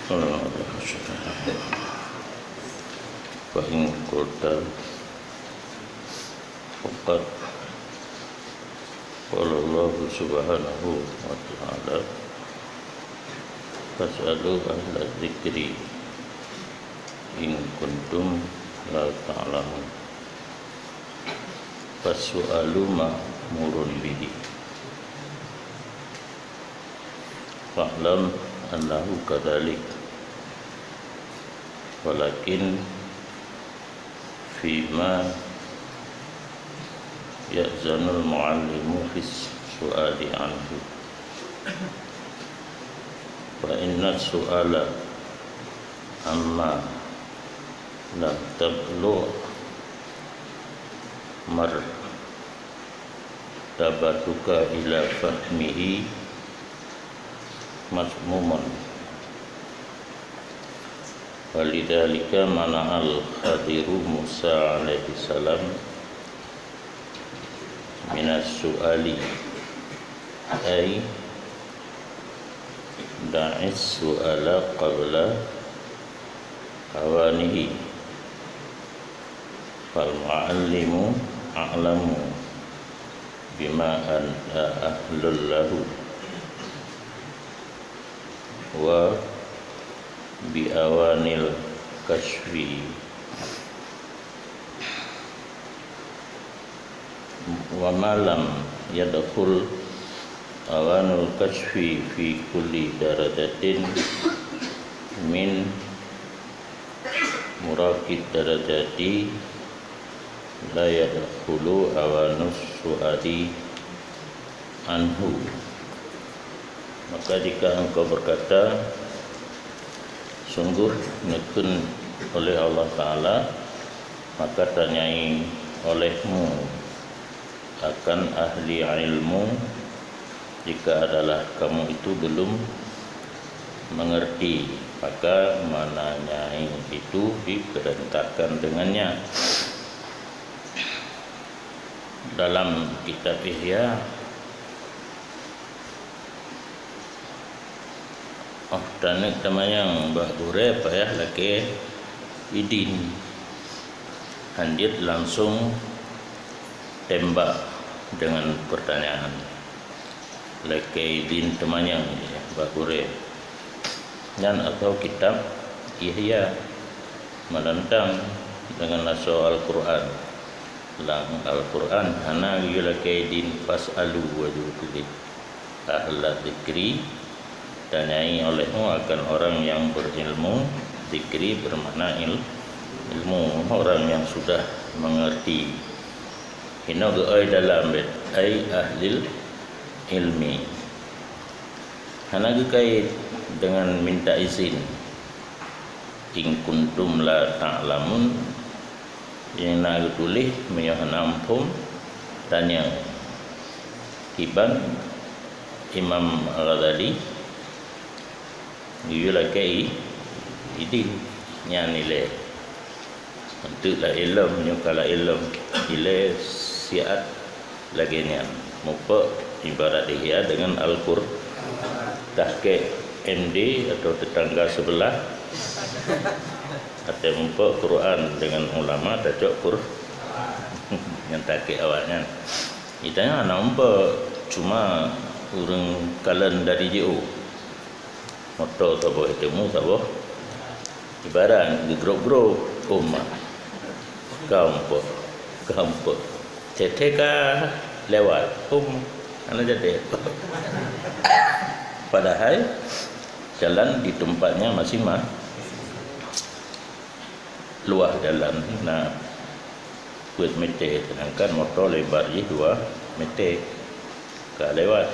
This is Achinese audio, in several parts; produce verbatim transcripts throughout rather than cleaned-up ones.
Fa in qulta, faqad qala Allahu subhanahu wa ta'ala, "Fas'alu ahla dzikri in kuntum la ta'lamun." Fas-su'alu ma'murun bihi. Fa'lam annahu kadzalik. Walakin fima ya'zanul mu'allimu fis su'ali anhu. Fa inna su'ala amma lam tablugh martabatuka ila fahmihi mazmumun. Walidzalika mana'al Khadiru Musa alaihi salam minas su'ali, ay da'is su'ala qabla awanihi. Fal mu'allimu a'lamu bima anta ahlul lahu wa bi awanil kasyfi. Wa ma lam yadkhul awanul kasyfi fi kulli darajatin min muraqid darajati la yadkhulu awanus su'ali anhu. Maka jika engkau berkata, "Sungguh neukheun oleh Allah Ta'ala, maka tanyai olehmu akan ahli ilmu, jika adalah kamu itu belum mengerti, maka menanyai itu diperintahkan dengannya." Dalam kitab Ihya, oh, taneuk tamanyong bak gurée payah lakée idin. Hanjeuet langsung tembak dengan pertanyaan. Lakée idin teumanyong bak gurée. Nyan atau kitab Ihya menentang dengan asoe Al-Quran. Lam Al-Quran hana geuyue lakée idin, "Fas'alu," laju tuléh, "ahla dzikri," tanyai olehmu akan orang yang berilmu. Dzikri bermakna il-, ilmu, orang yang sudah mengerti. Hino geuoi dalam bét, ai ahlil ilmi. Hana geukait dengan minta izin. "In kuntum la ta'lamun," nyang na geutuléh meunyoe hana muphom, tanyong. Kiban Imam Al-Ghazali geuyue lakée i-, idin, nyan ilée. Eunteuk laén lom, nyoe ka laén lom. Ilée siat lagée nyan. Muphom ibarat Ihya dengan Al-Qur-, tahqiq M D atau tetangga sebelah. Ateueh muphom Quran dengan ulama, tacok Qur-, nyan tahqiq awak nyan. Itanya hana muphom, cuma ureuëng kalon dari jiôh. Moto saboh, iteumu saboh. Ibarat geugrôp-grôp, "Hom, ka muphom, ka muphom." Thé-thé ka lewat, "Hom, hana jadi." Padahai jalan di tempatnya masing-masing. Luwah jalan na peuet meter, sedangkan moto lebar jih dua meter. Ka lewat.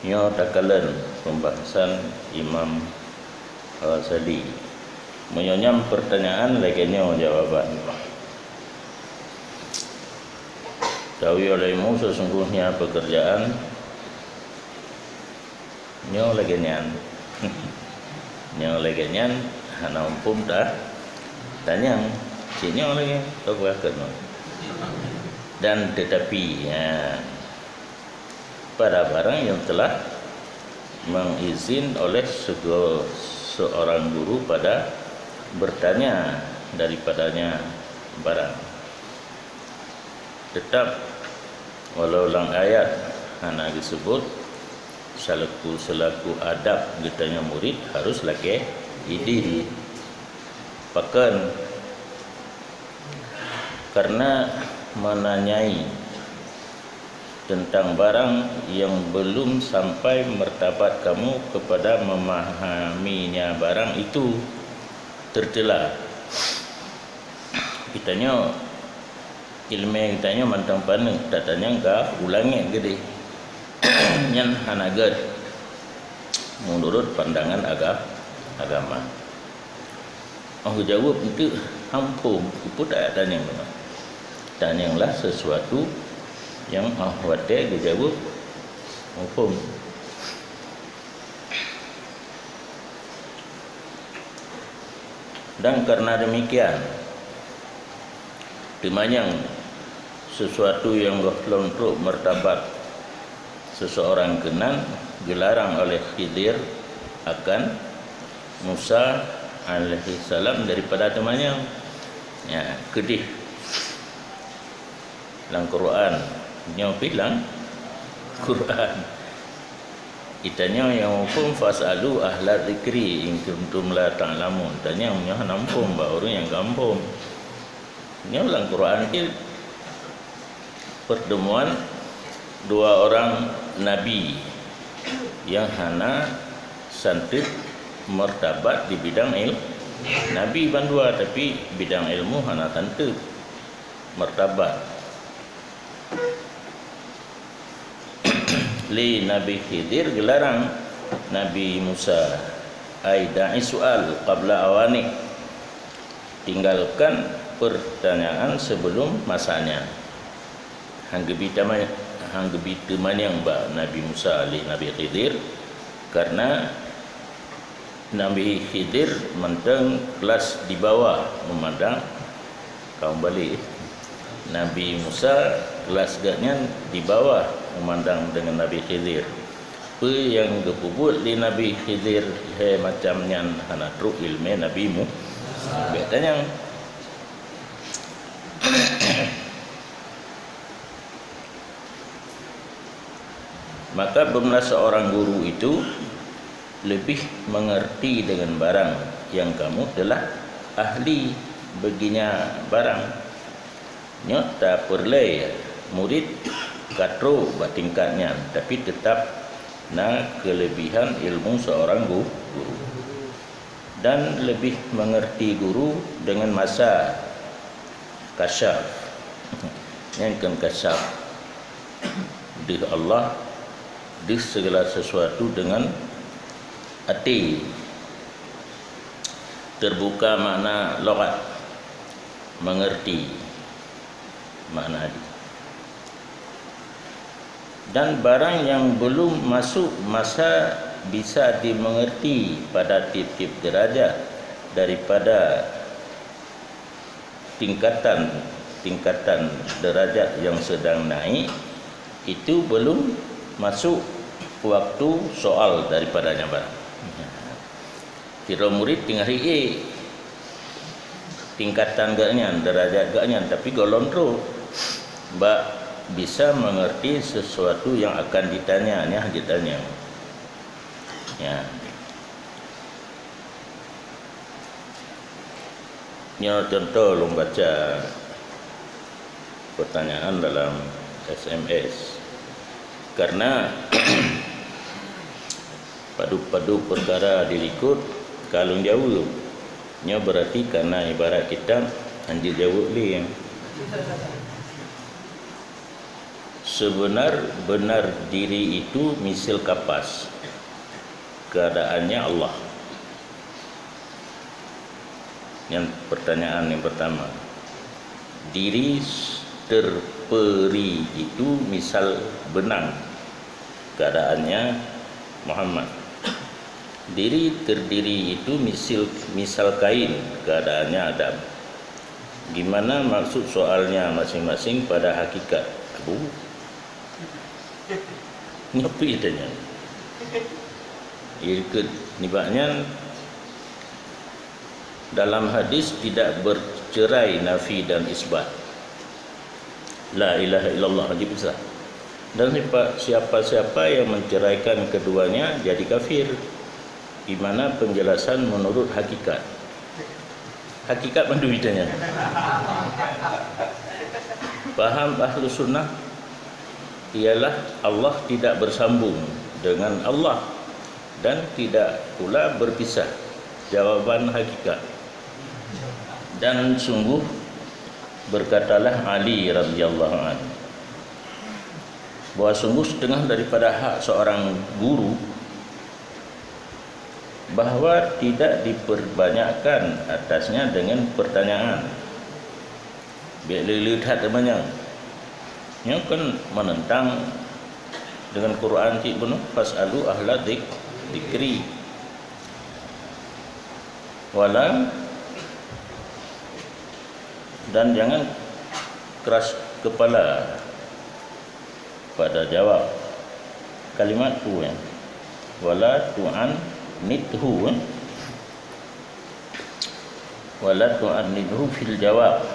Nyoe takalon pembahasan Imam Ghazali. Meunyoe nyan pertanyaan, lagée nyoe jawaban. Tawi olehmu sesungguhnya pekerjaan nyoe lagée nyan. Nyoe lagée nyan hana muphom ta-, tanyong. Cit nyoe lagée, tapeugah keunoe. Dan tetapi, ya, pada barang yang telah mengizin oleh sego-, seorang guru pada bertanya daripadanya barang. Tetap, walau lam ayat hana disebut, selaku, selaku adab geutanyoe murid harus lakée idin. Pakon? Karena menanyai tentang barang yang belum sampai martabat kamu kepada memahaminya barang itu tercela. Geutanyoe, ileumé geutanyoe mantong paneuk, tatanyong ka u langét geudeh. Nyan hana gét meunurot pandangan aga-, agama. Oh, geujaweueb enteuk, hana muphom, keupeue tatanyong nyoe? Tanyonglah sesuatu nyang oh watée geujaweueb muphom. Dan karena demikian, teumanyong sesuatu nyang gohlom trok martabat seseorang keunan geularang oleh Khidir akan Musa alaihissalam daripada teumanyong. Ya, keudeh lam Quran. Nyoe pih lam Quran. Geutanyoe nyang muphom, "Fas'alu ahla dzikri in kuntum la ta'lamun." Tanyong nyoe hana muphom bak ureuëng nyang ka muphom. Nyoe lam Quran cit pertemuan dua orang nabi yang hana santeuet martabat di bidang il-, nabi bandua, tapi bidang ilmu hana santeuet martabat. Lé Nabi Khidir geularang Nabi Musa, "Ai da'i su'al qabla awani." Tinggalkan pertanyaan sebelum masanya. Han geubi tama-, han geubi teumanyong bak Nabi Musa lé Nabi Khidir, karena Nabi Khidir mantong kelas di bawah meumandang kaum balik. Nabi Musa kelas geuh nyan di bawah meumandang deungon Nabi Khidir. Peue nyang geupeubuet lé Nabi Khidir lhée macam nyan hana trok ileumé Nabi Mu-, bék tanyong. Maka beumeulah seorang guru itu lebih mengerti dengan barang yang kamu telah ahli baginya barang. Nyoe tapeureulée murid ka trok bak tingkat nyan, tapi teutap na keulebihan ilmu seorang gu-, guru. Dan lebih mengerti guru dengan masa kasyaf. Nyan kon kasyaf deuh Allah, deuh segala sesuatu dengan até. Terbuka makna lughat, mengerti makna hadis. Dan barang yang belum masuk masa bisa dimengerti pada tiep-tiep derajat daripada tingkatan-tingkatan derajat yang sedang naik, itu belum masuk waktu soal daripadanya barang. Sidroe murid teungoh riék tingkatan geuh nyan, derajat geuh nyan, tapi gohlom trok bak bisa mengerti sesuatu yang akan ditanya, nyan geutanyong. Ya. Nyoe contoh lôn baca pertanyaan dalam S M S. Karena padub-padub peukara dilikot ka lôn jaweueb. Nyoe beurati kana ibarat kitab hanjeuet jaweueb lé. Sebenar-benar diri itu misil kapas. Keadaannya Allah. Yang pertanyaan yang pertama, diri terperi itu misal benang, keadaannya Muhammad. Diri terdiri itu misil, misal kain, keadaannya Adam. Gimana maksud soalnya masing-masing pada hakikat? Abu, nyoe pih tanyong. Ikut nibak nyan, Dalam hadis tidak bercerai nafi dan isbat. La ilaha illallah dipisah. Dan siapa, siapa-siapa yang menceraikan keduanya jadi kafir. Di mana penjelasan menurut hakikat. Hakikat mandum ditanya. Paham ahlu sunnah ialah Allah tidak bersambung dengan Allah dan tidak pula berpisah. Jawaban hakikat. Dan sungguh berkatalah Ali radhiyallahu anhu, bahwa sungguh setengah daripada hak seorang guru bahwa tidak diperbanyakkan atasnya dengan pertanyaan. Bék le-le that teuma nyan. Nyoe kan menentang dengan Quran cit bunoe, "Fasalu ahla dik-, dikri." Wala, dan jangan keras kepala pada jawab. Kalimat tu, ya. Wala tu'annithu, ya. Wala tu'annithu fil jawab.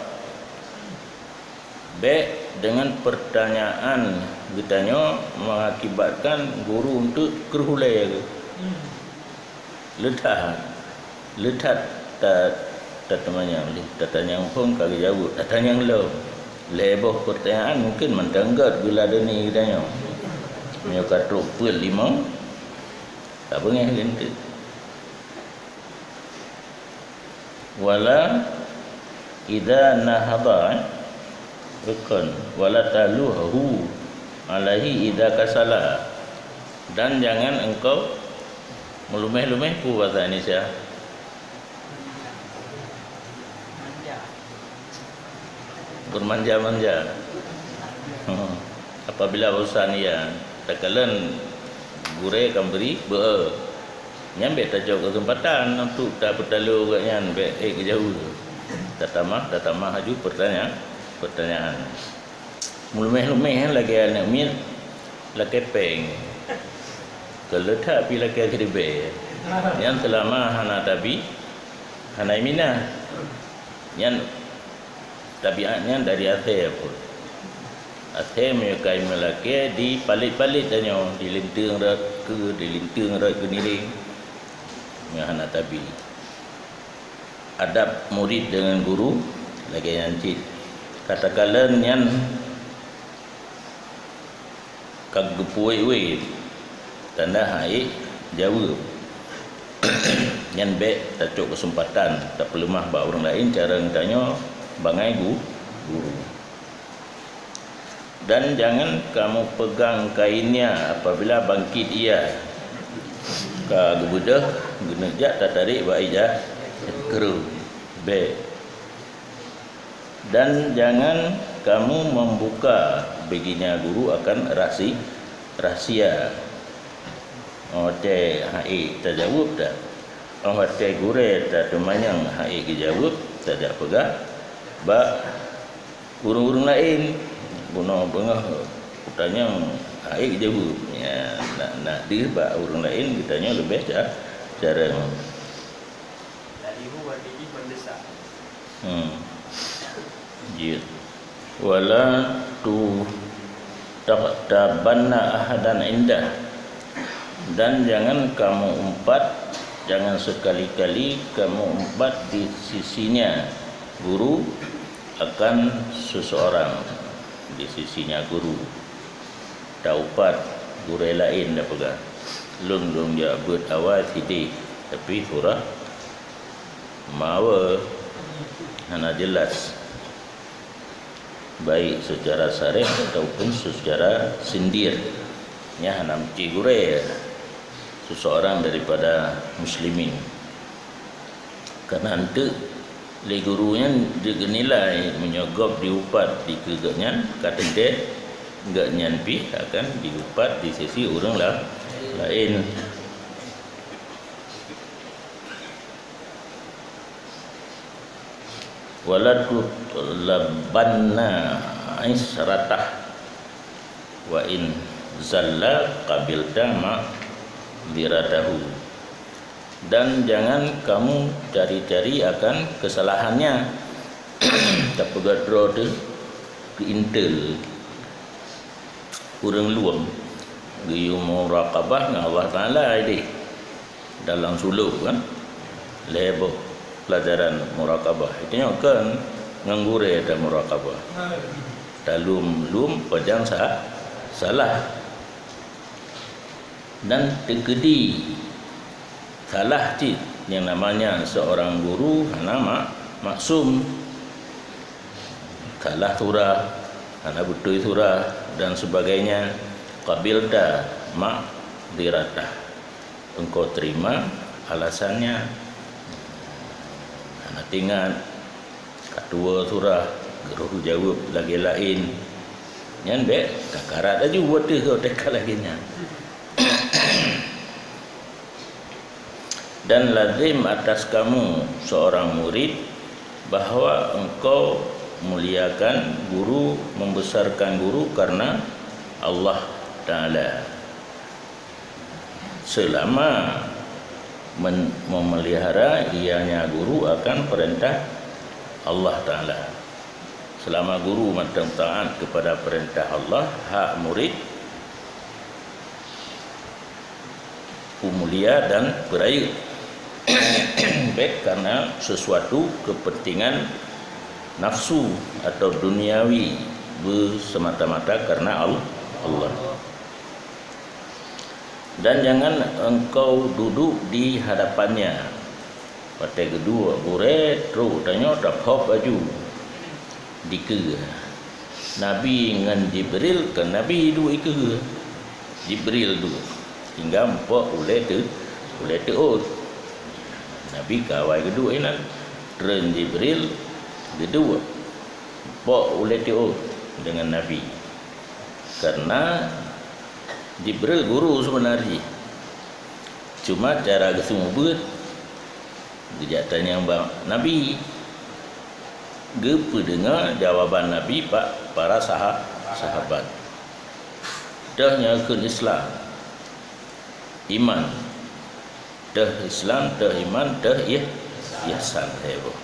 Bék dengan pertanyaan geutanyoe mengakibatkan guru untuk kreuh ulée. Le that, le that ta-, tateumanyong lé, tatanyong phon ka geujaweueb, tatanyong lom. Lhée boh peurtanyaan mungken mantong gét geuladeni geutanyoe. Meunyoe ka trok peuet limong, ka beungéh lé enteuk. Wala idza nahadha, eh, rukun, wala taluhu alaihi idza kasala, dan jangan engkau meulumeh-lumeh, peue bahasa Indonesia? Bermanja-manja. Apabila urusan ia, takalon gurée ka bri beu, nyan bék tacok keuseumpatan untuk tapeutaloe gobnyan, bék ék geujaweueb. Tatamah, tatamah aju peurtanya-, peurtanyaan. Meulumeh-lumeh lagée aneuk miet lakée péng. Keu le that pih lakée keuribée. Nyan seulama hana tabi, hana iminah. Nyan tabiat nyan dari asée pun. Asée meunyoe ka imeulakée dipalet-palet tanyoe, dilinteueng rot keue, dilinteueng rot geuniréng. Nyan hana tabi. Adab murid dengan guru lagée nyan cit. Katakalon nyan ka geupeuwét-wét, tanda han ék jaweueb. Nyan bék tacok keuseumpatan tapeuleumah bak ureuëng laén cara geutanyoe bangai gu-, guru. Dan jangan kamu pegang kainnya apabila bangkit ia. Ka geubeudôh, geuneuk jak tatarek bak ija kreueh. Bék. Dan jangan kamu membuka baginya guru akan rahsi-, rahsia. Watée han ék tajaweueb dah. Watée gurée tateumanyong han ék geujaweueb, tajak peugah bak ureuëng-ureuëng laén, bunoe beungoh tanyong han ék geujaweueb. Nyan, nak, nak deuh bak ureuëng laén geutanyoe leubeh ca-, carông. Talihu artinya mendesak. Hmm. Jeuet. Wala tu taghtabanna ahadan indah. Dan jangan kamu umpat, jangan sekali-kali kamu umpat di sisinya guru akan seseorang, di sisinya guru. Taupat gurée laén, tapeugah, "Lôn, lôn jak beuet awai sideh, tapi surah mawe hana jelas, baik secara sareh ataupun secara sindir." Nyan hana meucigurée seseorang daripada muslimin. Karena enteuk lé guru nyan jeuet geunilai, meunyoe gob diupat dikeue gobnyan, ka teuntée gobnyan pih akan diupat di sisi ureuëng la-, laén. Wala tutlabanna isratah, wa in zalla qabilta ma'dziratahu. Dan jangan kamu cari-cari akan kesalahannya. Tapeugah droe teuh keu intel ureuëng lom geuyue muraqabah ngon Allah Taala ideh dalam suluk kan. Lhée boh pelajaran muraqabah. Itu nyoe kan ngon gurée ta muraqabah. Talum-lum pajan sa-, salah. Dan teukeudi salah cit, yang namanya seorang guru hana ma-, maksum. Salah surah, hana beutôi surah dan sebagainya. Qabilta ma'dhiratah. Engkau terima alasannya. Hana teuingat, ka tuwoe surah, guru jaweueb lagée laén. Nyan bék takarat laju watée ka lagée nyan. Dan lazim atas kamu seorang murid bahwa engkau muliakan guru, membesarkan guru karena Allah Taala. Selama men-, memelihara ianya guru akan perintah Allah Taala. Selama guru mantong taat kepada perintah Allah, hak murid peumulia dan peurayeuk. Bék karena sesuatu kepentingan nafsu atau duniawi, beusemata-mata karena Al-, Allah. Dan jangan engkau duduk di hadapannya. Watée geuduek gurée trok tanyoe taphôb laju dikeue. Nabi ngon Jibril, kan Nabi duek dikeue. Jibril duek. Hingga mupok ulée teu-, ulée teuôt. Nabi ka awai geuduek inan. Treun Jibril geuduek. Mupok ulée teuôt deungon Nabi. Karena Jibril guru sebenarnya. Cuma cara geuseumeubeuet, geujak tanyong bak Nabi. Geupeudeungoe jawaban Nabi bak para saha-, sahabat. Teuh nyoe kheun Islam, iman. Teuh Islam, teuh iman, teuh ih-, ihsan. Heboh.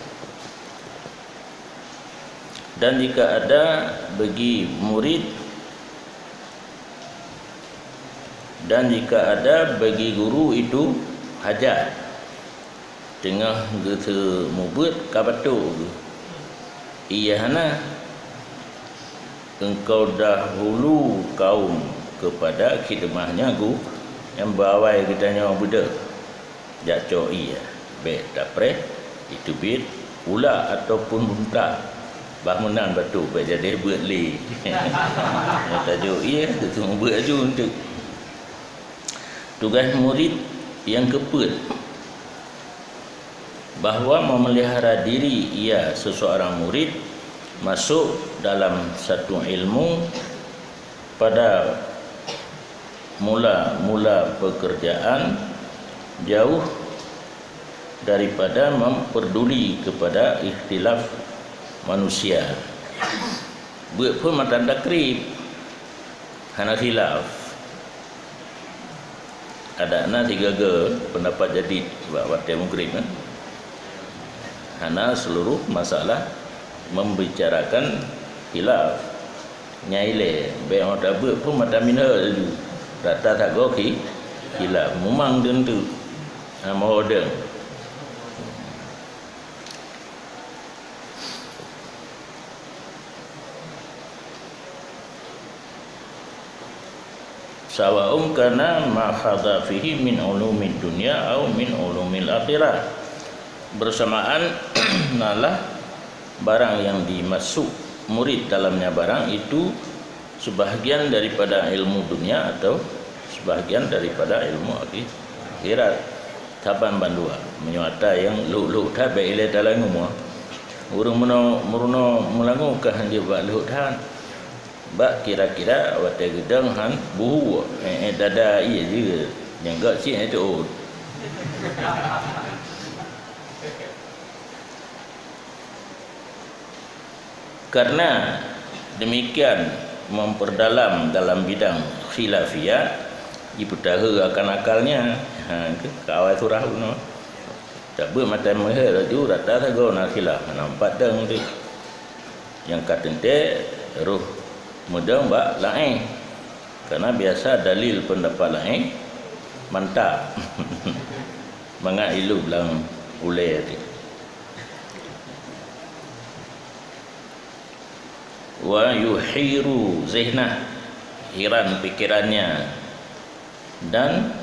Dan jika ada bagi murid, dan jika ada bagi guru itu hajat, teungoh geuseumeubeuet ka batuk geuh, iya hana, engkau dahulu kaum kepada khidmahnya gu-, nyang beuawai geutanyoe beudôh. Jak cok ié, bék tapreh, iteubiet, ulak ataupun buntak. Bah meunan batuk bék jadi beuet lé. Nyang tajok ié, teuteueng beuet aju eunteuk. Tugaih murit nyang keupeuet, bahwa memelihara diri ia seseorang murid masuk dalam satu ilmu pada mula-mula pekerjaan, jauh daripada memperduli kepada ikhtilaf manusia. Beuet phon matan takrib, hana khilaf. Adak na sigaga pendapat jadid bak watée mugrib, kan? Hana seluruh masalah membicarakan khilaf. Nyang ilée, bék ngon tabeuet phon mata mineue laju. Rata sagoe khi-, khilaf. Mumang teuntu. Hana meuhodong. Sawaun kana ma khadha fihi min ulumid dunya au min ulumil akhirah. Bersamaan nalah barang yang dimasuk murid dalamnya barang itu sebahagian daripada ilmu dunia atau sebahagian daripada ilmu akhi-, akhirat. Saban bandua, meunyoe ata nyang lhok-lhok that bék ilée talangue. Ureuëng meuno-, meurunoe meulangue ka hanjeuet bak lhok that. Bak kira-kira watée geudong han buhu, eh, eh, dada ié jeuet. Nyang gak cit, eh, teuôt. Karena demikian memperdalam dalam bidang khilafiyat, jipeutahe akan akalnya. Ha, ke, ka awai surah bunoe. Dak beuet mata meuhé laju rata sagoe na khilaf, na empat dong tu. Nyang ka teuntée roh meudong bak laén. Karena biasa dalil pendapat laén mantap. Mangat ilup lam ulée tadi. Wa yuhiru zihnah, hiran pikirannya, dan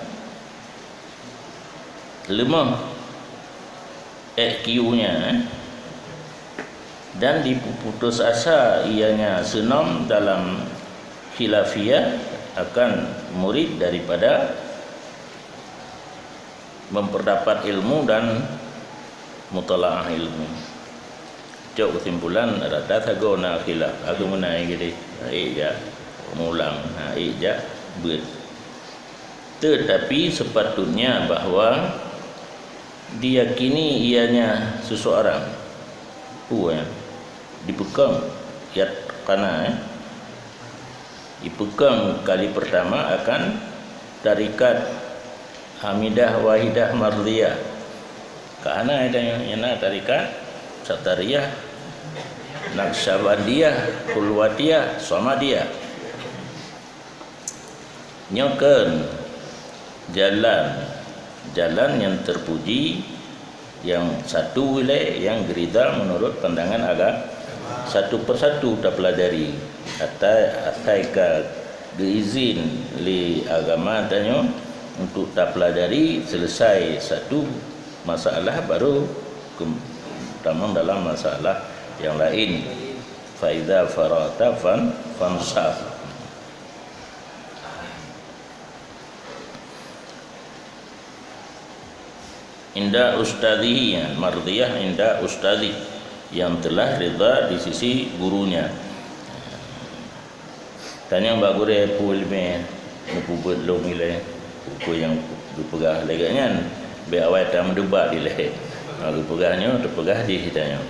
leumoh I Q-nya, dan diputus asa ianya seunom dalam khilafiyah akan murid daripada memperdapat ilmu dan mutalaah ilmu. Cok keusimpulan, rata sagoe na khilaf, aku meunai gede, ék jak mulang, ék jak beuet. Tetapi sepatutnya bahwa diyakini ianya seseorang, peue, dipeukong, yat kana, eh, dipeukong kali pertama akan tarikat Hamidah Wahidah Mardiyah. Ka hana ida nyang na tarikat Satariyah, Naqsyabandiyah, Khulwatiyah, Samadiyah. Nyoe kheun jalan, jalan nyang terpuji, nyang satu ilée nyang geurida meunurot pandangan agama. Satu persatu tapelajari. Asai, asai ka geuizin lé agama tanyoe untuk tapelajari, selesai satu masalah baru ke-, tamong dalam masalah nyang laén. Fa idza faraghta fan-, fansab. Inda ustadzihi, ya, mardiyah inda ustadzi, yang telah ridha di sisi gurunya. Tanyong bak gurée peue leumé meupeubeuet lôn ilée, peue nyang geupeugah lagée nyan, bék awai tameudebat ilée. Ha, geupeugah nyoe, teupeugah jih tanyoe.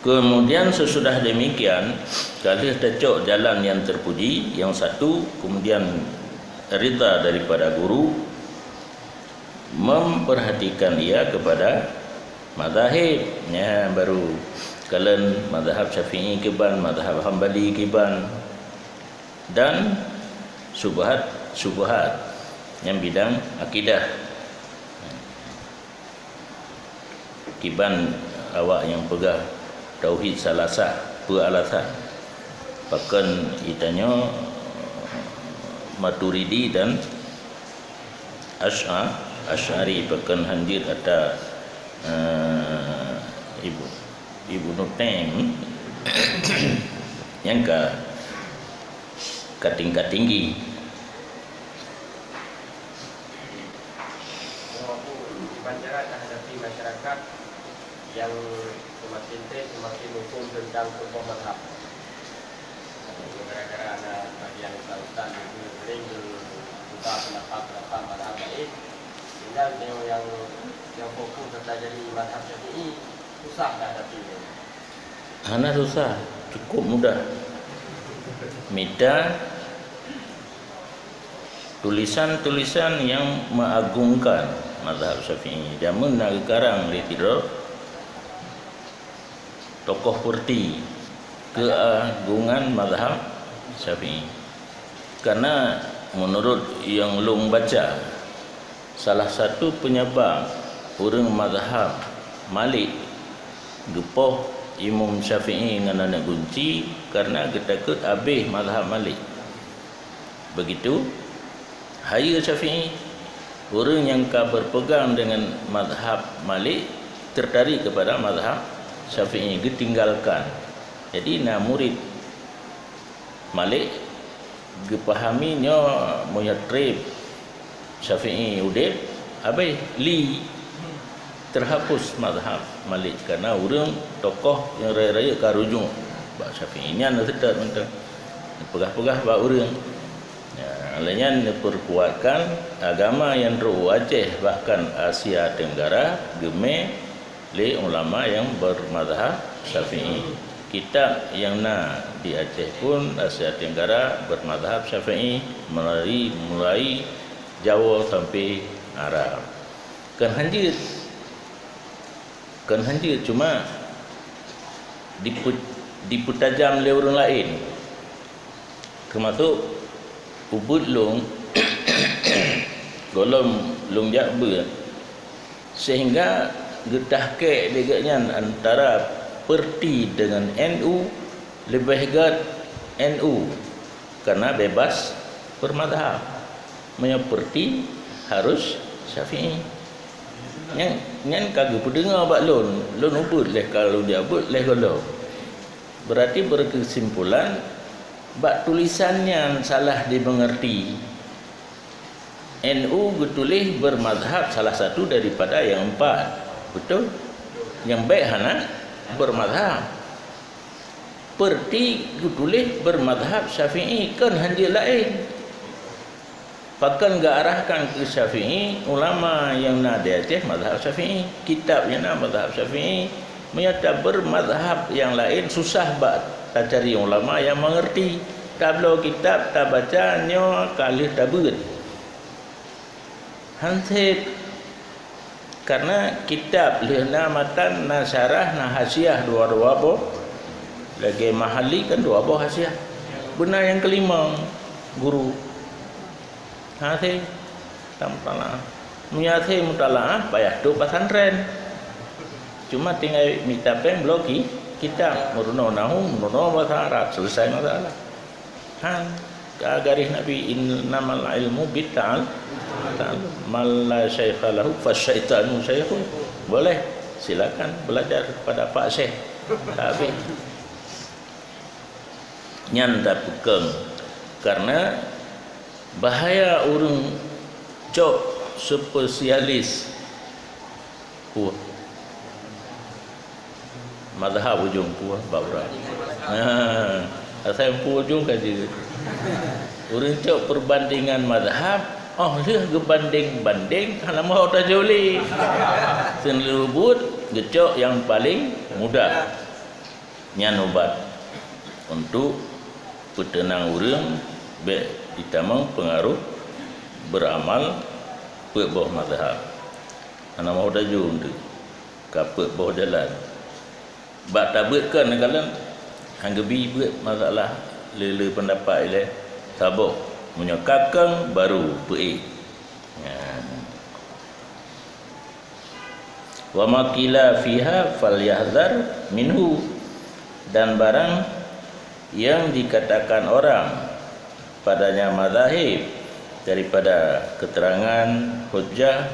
Kemudian sesudah demikian, ka lheueh tacok jalan yang terpuji, yang satu, kemudian ridha daripada guru, memperhatikan ia kepada mazahib. Nya baru kalon mazhab Syafi'i kiban, mazhab Hambali kiban, dan syubhat-syubhat nyang bidang akidah. Kiban awak nyang peugah tauhid salasah, peue alasan? Pakon itanyoe Maturidi dan Asy'a-, Asy'ari pakon hanjeuet ata, eh, Ibu, Ibnu Taim nyang ka, ka tingkat tinggi. Walaupun kiban cara tahadapi masyarakat yang semakin teh semakin hukum tentang tokoh mazhab. Gara-gara ada bagian ustaz-ustaz itu sering berubah pendapat-pendapat mazhab lain, sehingga yang, yang fokus kata jadi mazhab Syafi'i susah dah hadapi. Hana susah, cukup mudah. Mita tulisan-tulisan yang mengagungkan mazhab Syafi'i. Jameun na geukarang lé sidroe tokoh peureulée keagungan mazhab Syafi'i. Karena menurut yang lôn baca, salah satu penyebab ureuëng mazhab Malik geupoh Imam Syafi'i ngon aneuëk gunci karena geutakot abéh mazhab Malik. Begitu, hayeue Syafi'i, ureuëng nyang ka berpegang dengan mazhab Malik tertarik kepada mazhab Syafi'i, geutinggalkan. Jadi, na murid Malik geupahami nyoe meunyoe treb Syafi'i udeb, abéh li terhapus mazhab Malik karena ureuëng tokoh nyang rayeuk-rayeuk ka rujuk bak Syafi'i nyan na seutôt mantong. Peugah-peugah bak ureuëng. Ya, lé nyan neupeurkuatkan agama nyang trok u Aceh bahkan Asia Tenggara geumé lé ulama nyang bermazhab Syafi'i. Kitab nyang na di Aceh pun Asia Tenggara bermazhab Syafi'i melalui, mulai Jawoe sampoe Arab. Kon hanjeuet. Kon hanjeuet, cuma dipe-, dipeutajam lé ureuëng laén. Teumasok ubeuet lôn, gohlom lôn jak beuet, sehingga geutahkek lé geuhnyan antara peurti deungon N U, leubeh gét N U, karena bebas bermadhab. Meunyoe peurti harus Syafi'i. Nyan, nyan ka geupeudeungoe bak lôn, lôn ubeuet lé ka lôn jak beuet lé gohlom. Berarti berkesimpulan, bak tulisan nyan salah dimengerti. N U geutuléh bermadhab salah satu daripada yang empat. Betul? Nyang bék hana bermadhab. Peurti geutuléh bermadhab Syafi'i, kon hanjeuet laén. Pakon geuarahkan keu Syafi'i, ulama nyang na di ateueh mazhab Syafi'i, kitab nyang na mazhab Syafi'i. Meunyoe tabermadhab nyang laén, susah bak tacari ulama nyang meungerti. Tabloe kitab, tabaca, nyoe ka lheueh tabeuet. Han sép. Karena kitab lheueh na matan, na syarah, na hasiah dua-dua boh. Lagée Mahalli kan dua boh hasiah. Beuna nyang keulima, guru. Ha, sép. Tamutalaah. Meunyoe sép mutalaah, payah top pesantren. Cuma tinggai mita péng bloe ki-, kitab. Meurunoe nahu, meurunoe bahasa Arab. Selesai masalah. Ha, ka garéh Nabi, "Innamal ilmu bit ta'al-, ta'allum. Man la syaikha lahu fasyaitanu syaikhuh." Boleh, silakan belajar pada Pak Syekh. Tapi nyan tapeukong, karena bahaya ureuëng cok spesialis Peue? Mazhab ujong peue bak ureuëng. Ha, asai peue ujong ka jeuet. Ureuëng cok perbandingan mazhab, oh lheueh geubandeng-bandeng, hana meuho tajak lé. Seuneuleubuet geucok nyang paleng mudah. Nyan ubat untuk peuteunang ureuëng bék jitamong peungaroh beuramal peuet boh mazhab. Hana meuho tajak lé, ka peuet boh jalan. Bak tabeuet kon neukalon, han geubi beuet masalah le-le peundapat ilée, saboh. Meunyoe ka kong, baru peuék. Nyan. "Wa ma qila fiha falyahdzar minhu," dan barang yang dikatakan orang padanya mazahib daripada keterangan hujjah,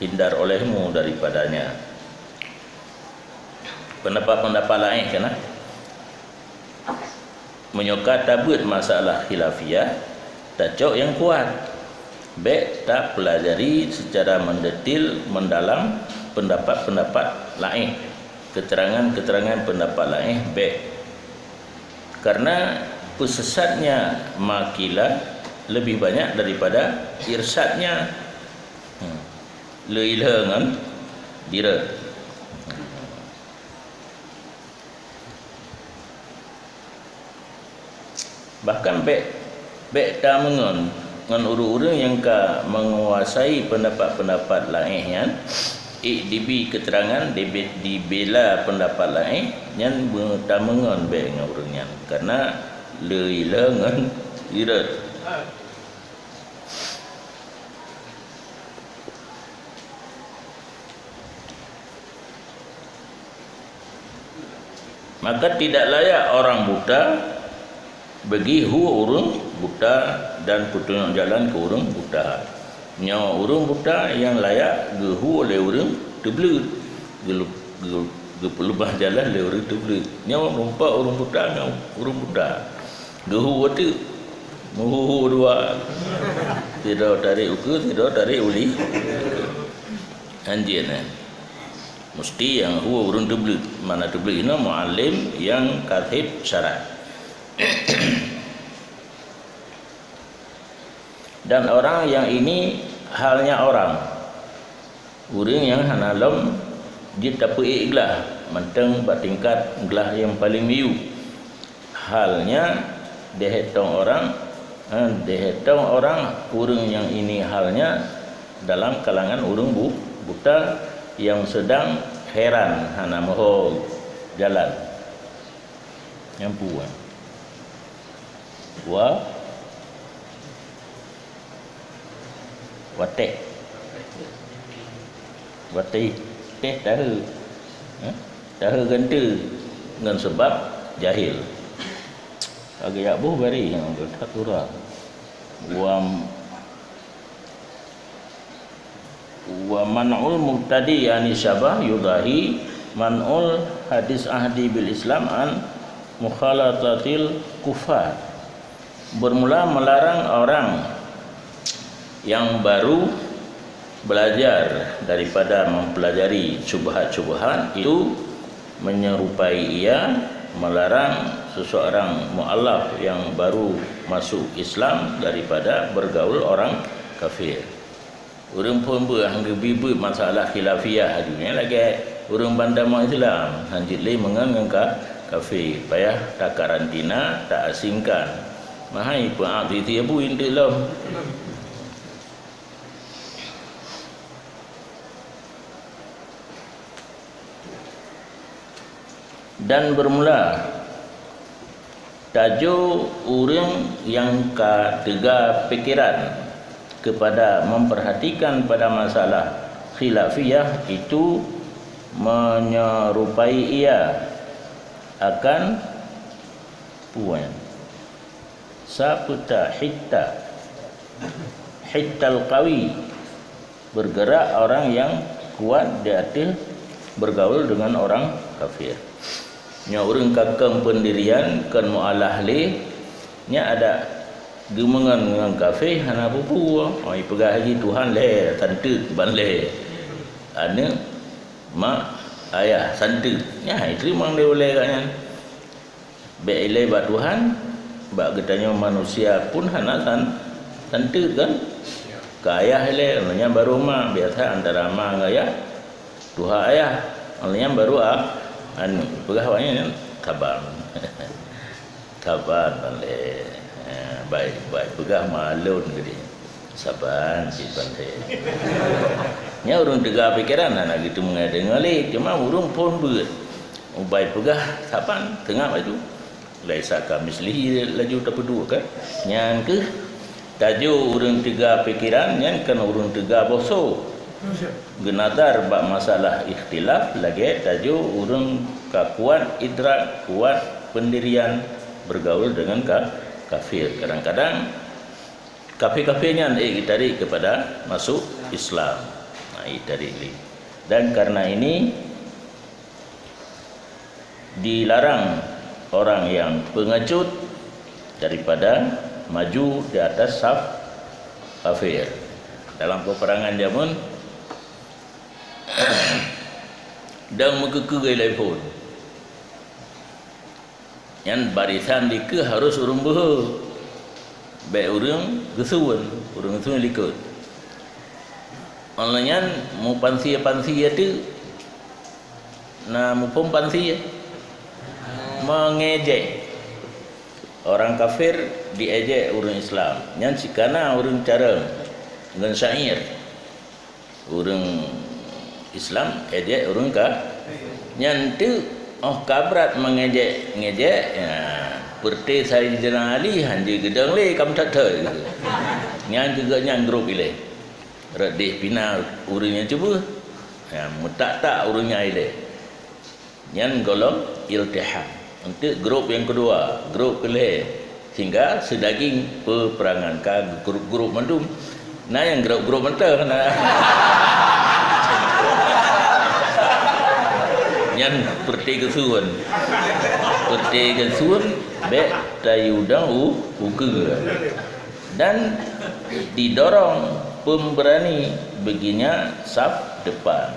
hindar olehmu daripadanya. Pendapat-pendapat laén keunan. Meunyoe ka tabeuet masalah khilafiyah, tacok nyang kuat. Bék tapeulajari seucara mendetil, mendalam pendapat-pendapat laén, keterangan-keterangan pendapat laén bék. Karena peusesatnya ma qila lebih banyak daripada irsyadnya. Hmm. Le ilheueh ngon direueh. Bahkan bék, bék tameungon ngon ureuëng-ureuëng nyang ka menguasai pendapat-pendapat laén nyan, ék dibi keterangan, dibe-, dibela pendapat laén, nyan beu-, tameungon bék ngon ureuëng nyan, karena le ilheueh ngon direueh. Maka tidak layak orang buta bagi hue ureuëng buta dan peutunyok jalan keu ureuëng buta. Nyoe ureuëng buta nyang layak geuhue lé ureuëng teubleuet, geuleu-, geu-, geupeuleubah jalan lé ureuëng teubleuet. Nyoe rumpok ureuëng buta ngon ureuëng buta. Geuhue teuk, meuhue-hue dua. Sidroe tarek ukeue, sidroe tarek uli. Hanjeuet nyan. Musti nyang hue ureuëng teubleuet. Makna teubleuet inoe mualem nyang ka sép syarat. Dan orang yang ini halnya orang, ureuëng nyang hana lom jeuet tapeuék glah, mantong bak tingkat glah nyang paleng miyueb. Halnya deh tong orang Ha, dihitung orang, ureuëng nyang ini halnya dalam kalangan ureuëng bu-, buta yang sedang heran hana meuho jalan. Nyang puan. Wa-, wateh. Wateh teh tahe. Ha? Tahe gante ngon sebab jahil. Lagée jak boh bari nyang geutak urang. Wa, wa man'ul mubtadi yani syabah yudahi man'ul hadis ahdi bil Islam an mukhalatatil kufar. Bermula melarang orang yang baru belajar daripada mempelajari syubhat-syubhat itu menyerupai ia melarang seseorang mualaf yang baru masuk Islam daripada bergaul orang kafir. Ureuëng phon beuh han geubi beuet masalah khilafiyah laju nyan lagée ureuëng bantamoe Islam, han jeuet lé meungon ngon ka-, kafé, payah takarantina, taasingkan. Meuhai peuak sisi bui eunteuk lom. Dan bermula tajok ureuëng nyang ka teuga pikeran kepada memperhatikan pada masalah khilafiyah itu menyerupai ia akan puan. Saputa hitta, hittal qawi, bergerak orang yang kuat di ateueh bergaul dengan orang kafir. Nyoe ureuëng ka keueng peundirian, kon mualah lé, nyan adak geumeungon ngon kafé hana peue-peue. Oh, ipeugah lagi Tuhan lhée, santeut ban lhée. Aneuëk, mak, ayah, santeut. Nyan hai teurimong lé ulée gobnyan. Bék ilée bak Tuhan, bak geutanyoe manusia pun hana san-, santeut kan? Ka ayah ilée, nyan baru mak, biasa antara ma ngon ayah, tuha ayah, nyan baru a-, aneuëk. Peugah awaknyan saban. Saban ban lhée. Ha, bai, bai peugah ma lôn geude. Saban cit ban lhée. Nyan ureuëng teuga pikeran hana geuteumeungai deungoe lé, teuma ureuëng phon beuet. Ubai peugah saban teungab laju. Laisa kamitslihi laju tapeuduek kan. Nyan keuh tajok ureuëng teuga pikeran nyan kon ureuëng teuga boso. Geunadar bak masalah ikhtilaf lagée tajok ureuëng ka kuat idrak, kuat peundirian bergaul dengan ka-, kafir. Kadang-kadang kafir-kafir nyan, eh, geutarik kepada masuk Islam. Nah, geutarik lé. Dan karena ini dilarang orang yang pengecut daripada maju di atas saf kafir. Dalam peperangan jameun dan meukeukeu ilée phon. Nyan barisan dikeue harus ureuëng beuhe. Bék ureuëng geusueuen, ureuëng geusueuen likot. Óh lheueh nyan meupansie-pansie teuk. Na muphom pansie? Mengejek. Orang kafir diejek ureuëng Islam. Nyan sikana ureuëng carông ngon syair. Ureuëng Islam ejek ureuëng ka. Nyan teuk óh ka brat mengejek-ngejek, ya, peureuté Saidina Ali hanjeuet geudong lé kam that-that. Nyan keuh geuhnyan grob ilée. Rot deh pina ureuëng nyang cuba. Ya, meutak-tak ureuëng nyan ilée. Nyan gohlom iltiham. Eunteuk grup nyang keudua, grup keu lhée, sehingga seudaging peuperangan ka grup-grup mandum. Na nyang grup-grup mantong na. Nyan peureuté geusueuen. Peureuté geusueuen bék tayue dong u-, ukeue. Dan didorong pemberani beuginya saf depan.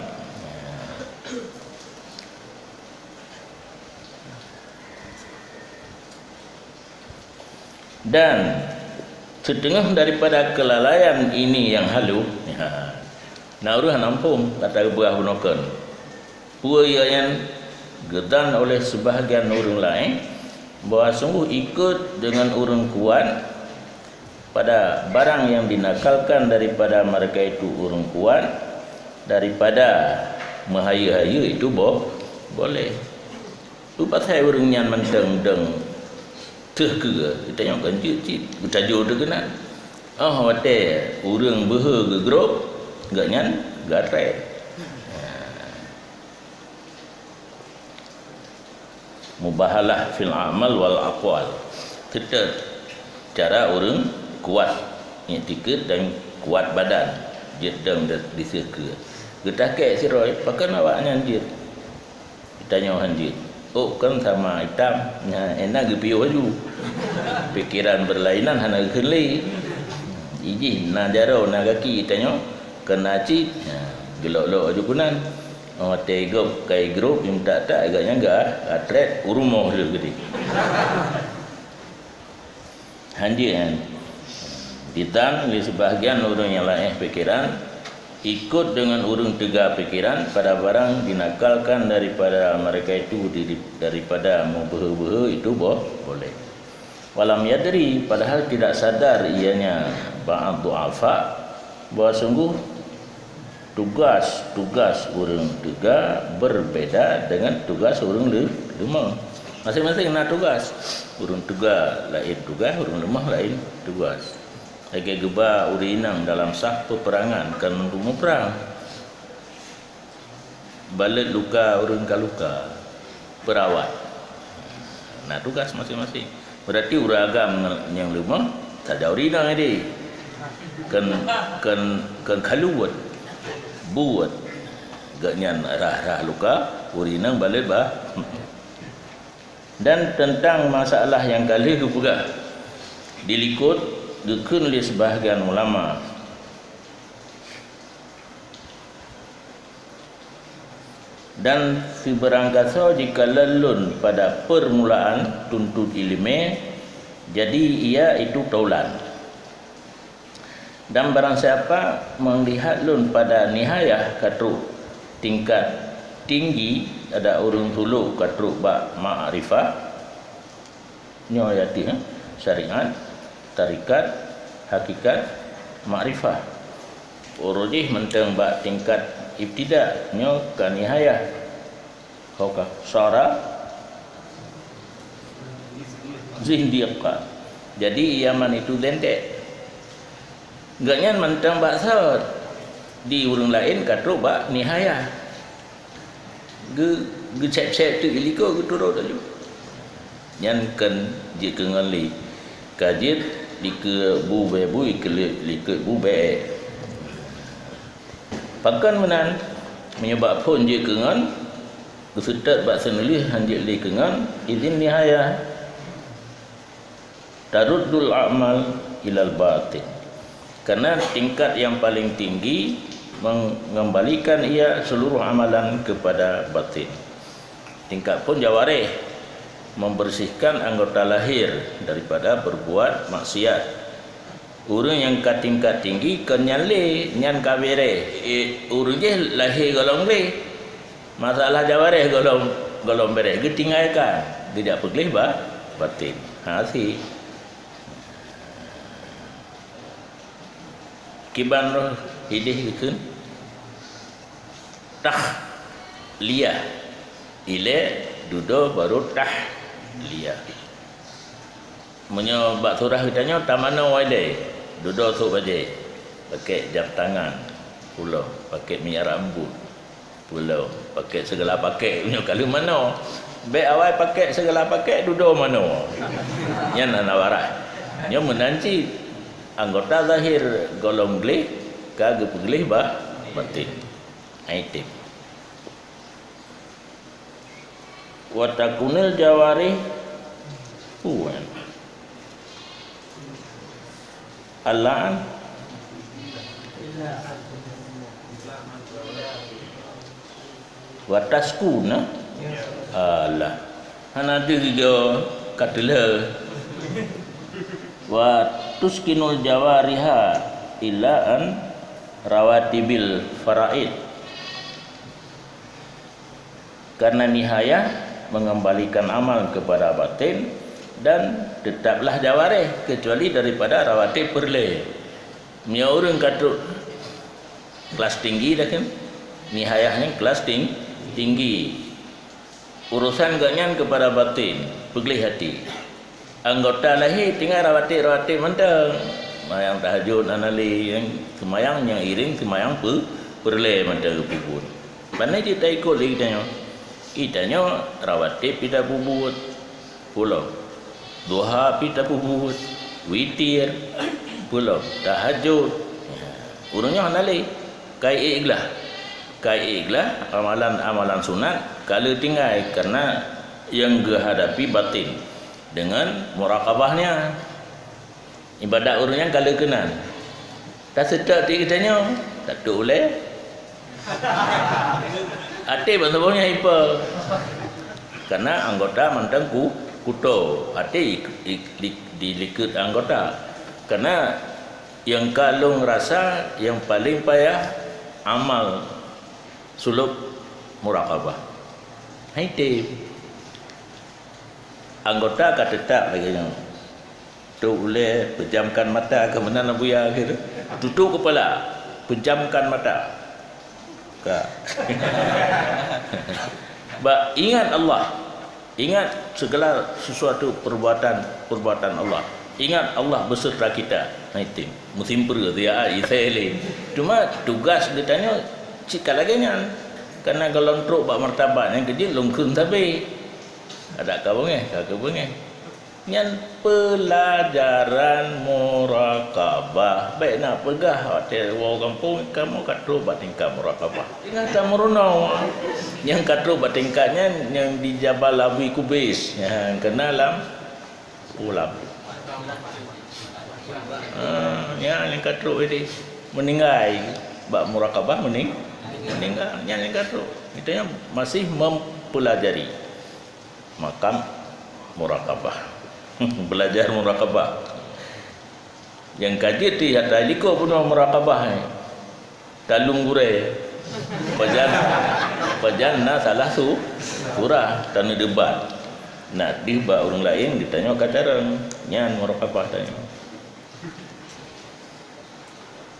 Dan siteungoh daripada keulalaian ini nyang halo, ya, na ureuëng hana muphom ata geupeugah bunoe kon. Peue ié nyan geudan oleh seubahgian ureuëng laén bahwa sunggoh ikot deungon ureuëng kuat Pada barang yang dinakalkan daripada mereka itu ureuëng kuat, daripada meuhayeue-hayeue itu bo-, boleh. Tu pasai ureuëng nyan mantong dong teuh keue, geutanyoe kon jeuet cit, geutajô teuh keunan. Oh, watée ureuëng beuhe geugrob, gobnyan geuatrét. Mubahalah fil amal wal aqwal. Teutap cara ureuëng kuat iktikad dan kuat badan, jeuet dong di-, di seukeue. Geutakek sidroe, pakon awaknyan jeuet? Geutanyoe han jeuet. Oh, kan sama itam, nya, ena geupiôh laju. Pikiran berlainan hana geukheun lé. Ijih na jaroe, na gaki, tanyoe keunan cit. Nya, geulok-lok laju keunan. Oh, watée gob kai grob, nyum tak-tak, agak nyang geuatrét, u rumoh lheueh geude. Hanjeuet nyan. Ditan lé sebahagian ureuëng nyang laén pikiran, ikut dengan ureuëng teuga pikiran pada barang dinakalkan daripada mereka itu diri-, daripada meubeue-beue itu bo-, boleh. Walam yadri, padahal tidak sadar ianya ba'ad du'afa, bahwa sungguh tugas-tugas ureuëng teuga berbeda dengan tugas ureuëng le-, leumah. Masing-masing na tugas. Ureuëng teuga laén tugas, ureuëng leumah laén tugas. Lagée geuba ureuëng inong dalam saf peuperangan, kon mandum muprang. Balot luka ureuëng ka luka, peurawat. Na tugas masing-masing. Berarti ureuëng agam nyang leumah, saja ureuëng inong jadi. Kon, kon, kon kaluwet, buet. Gobnyan rhah-rhah luka, ureuëng inong balot bah. Dan teuntang masalah nyang ka lheueh geupeugah di likot, geukheun lé seubahgian ulama, dan sibeurangkasoe jikalon lôn pada peurmulaan tuntot iéleumé, jadi ia itu taulan. Dan barang siapa meulihat lôn pada nihayah ka trok tingkat tinggi, ada ureuëng tulok ka trok bak makrifah, nyoe yaitu, eh, syariat, tarekat, hakikat, makrifah. Ureuëng jih mantong bak tingkat ibtida, nyoe ka nihayah. Ho ka sara zindiqa. Jadi, ia man itu zendek. Gobnyan mantong bak sot. Di ureuëng laén ka trok bak nihayah. Geu-, geucép-cép teuk iliko geuturot laju. Nyan kon jeuet keu ngon lé. Ka jeuet likot bu bée bui keu likot bu bée. Pakon meunan, meunyoe bak phon jeuet keu ngon, geuseutôt bak seuneulheueh han jeuet lé keu ngon, izin nihayah. Taruddul a'mal ilal batin. Karena tingkat yang paling tinggi mengembalikan ia seluruh amalan kepada batin. Tingkat phon jawareh membersihkan anggota lahir daripada berbuat maksiat. Ureuëng nyang ka tingkat tinggi kon nyan lé, nyan ka bereh. Eh, ureuëng jih lahé gohlom gleh. Masalah jawareh gohlom, gohlom bereh, geutinggalkan, geujak peugleh ba-, batin. Ha, si. Kiban roh ideh geukheun. Tahliyah. Ilée dudoe barô tahliyah. Meunyoe bak surah geutanyoe tamanoe ilée, dudoe sôk bajée, pakèk jam tangan, pulo, pakèk minyak rambut, pulo, pakèk segala pakèk, meunyoe ka lheueh manoe. Bék awai pakèk segala pakèk dudoe manoe. Nyan hana warai. Nyoe meunan cit. Anggota zahir gohlom gleh ka geupeugleh ba-, batin. Ai tem. Wa takunul jawarih puan. Al-an. Wa taskuna. Alah. Hana deuh gigo ka teulheueh. Wa tuskinul jawariha ila an rawatibil faraid. Karena nihayah mengembalikan amal kepada batin, Dan teutaplah jawareh, keucuali daripada rawatib peureulée. Meunyoe ureuëng ka trok kelas tinggi dah kan, nihayah nyan kelas ting-, tinggi. Urosan gobnyan keupada batin, peugleh até. Anggota lahé tinggai rawatib-rawatib mantong. Seumayang tahajud hana lé, seumayang nyang iréng seumayang peu-, peureulée mantong geupeubuet. Pane jeuet taikot lé geutanyoe. Geutanyoe rawatib pih tapeubuet. Peue lom. Duha pih tapeubuet. Witir. Peue lom. Tahajud. Ureuëng nyoe hana lé. Ka ék glah. Ka ék glah amalan-amalan sunat ka lheueh tinggai, karena nyang geuhadapi batin deungon muraqabah nyan. Ibadat ureuëng nyan ka lheueh keunan. Taseutôt di geutanyoe, tatuk ulée. Até bansaboh nyan ipa. Karena anggota mantong ku-, kuto, até ik-, ik-, di, dilikot anggota. Karena nyang ka lôn rasa nyang paleng payah amal sulôb muraqabah. Hai tem. Anggota ka teutap lagée nyoe. Tuk ulée, pejamkan mata, keu meunan Abuya keu tu. Tutup kepala, pejamkan mata. Ka. Ba, ingat Allah. Ingat segala sesuatu perbuatan, perbuatan Allah. Ingat Allah beserta kita. Nah, itu. Musim perut, ya, isai lé. Cuma tugas geutanyoe cit ka lagée nyan. Karena golom trok bak martabat nyang keujeuet lôn kheun sabe. Adak ka beungéh, ka keu beungéh. Nyan peulajaran muraqabah. Bék na peugah watée woe gampông kamoe ka trok bak tingkat muraqabah. Tingkat tameurunoe. Nyang ka trok bak tingkat nyan nyang di Jabal Abi Kubais. Nyang keunan lam ulam. Ah, nyan nyang ka trok jadi meuninggai bak muraqabah meuning-, meuninggai. Nyan nyang ka trok. Kita nyan masih mempelajari. Makam muraqabah. Belajar muraqabah. Nyang ka jeuet di atai likot bunoe muraqabah, eh. Talung gurée. Pajan, pajan na salah su-, surah taneudebat. Na deuh bak ureuëng laén geutanyoe ka carông. Nyan muraqabah tanyoe.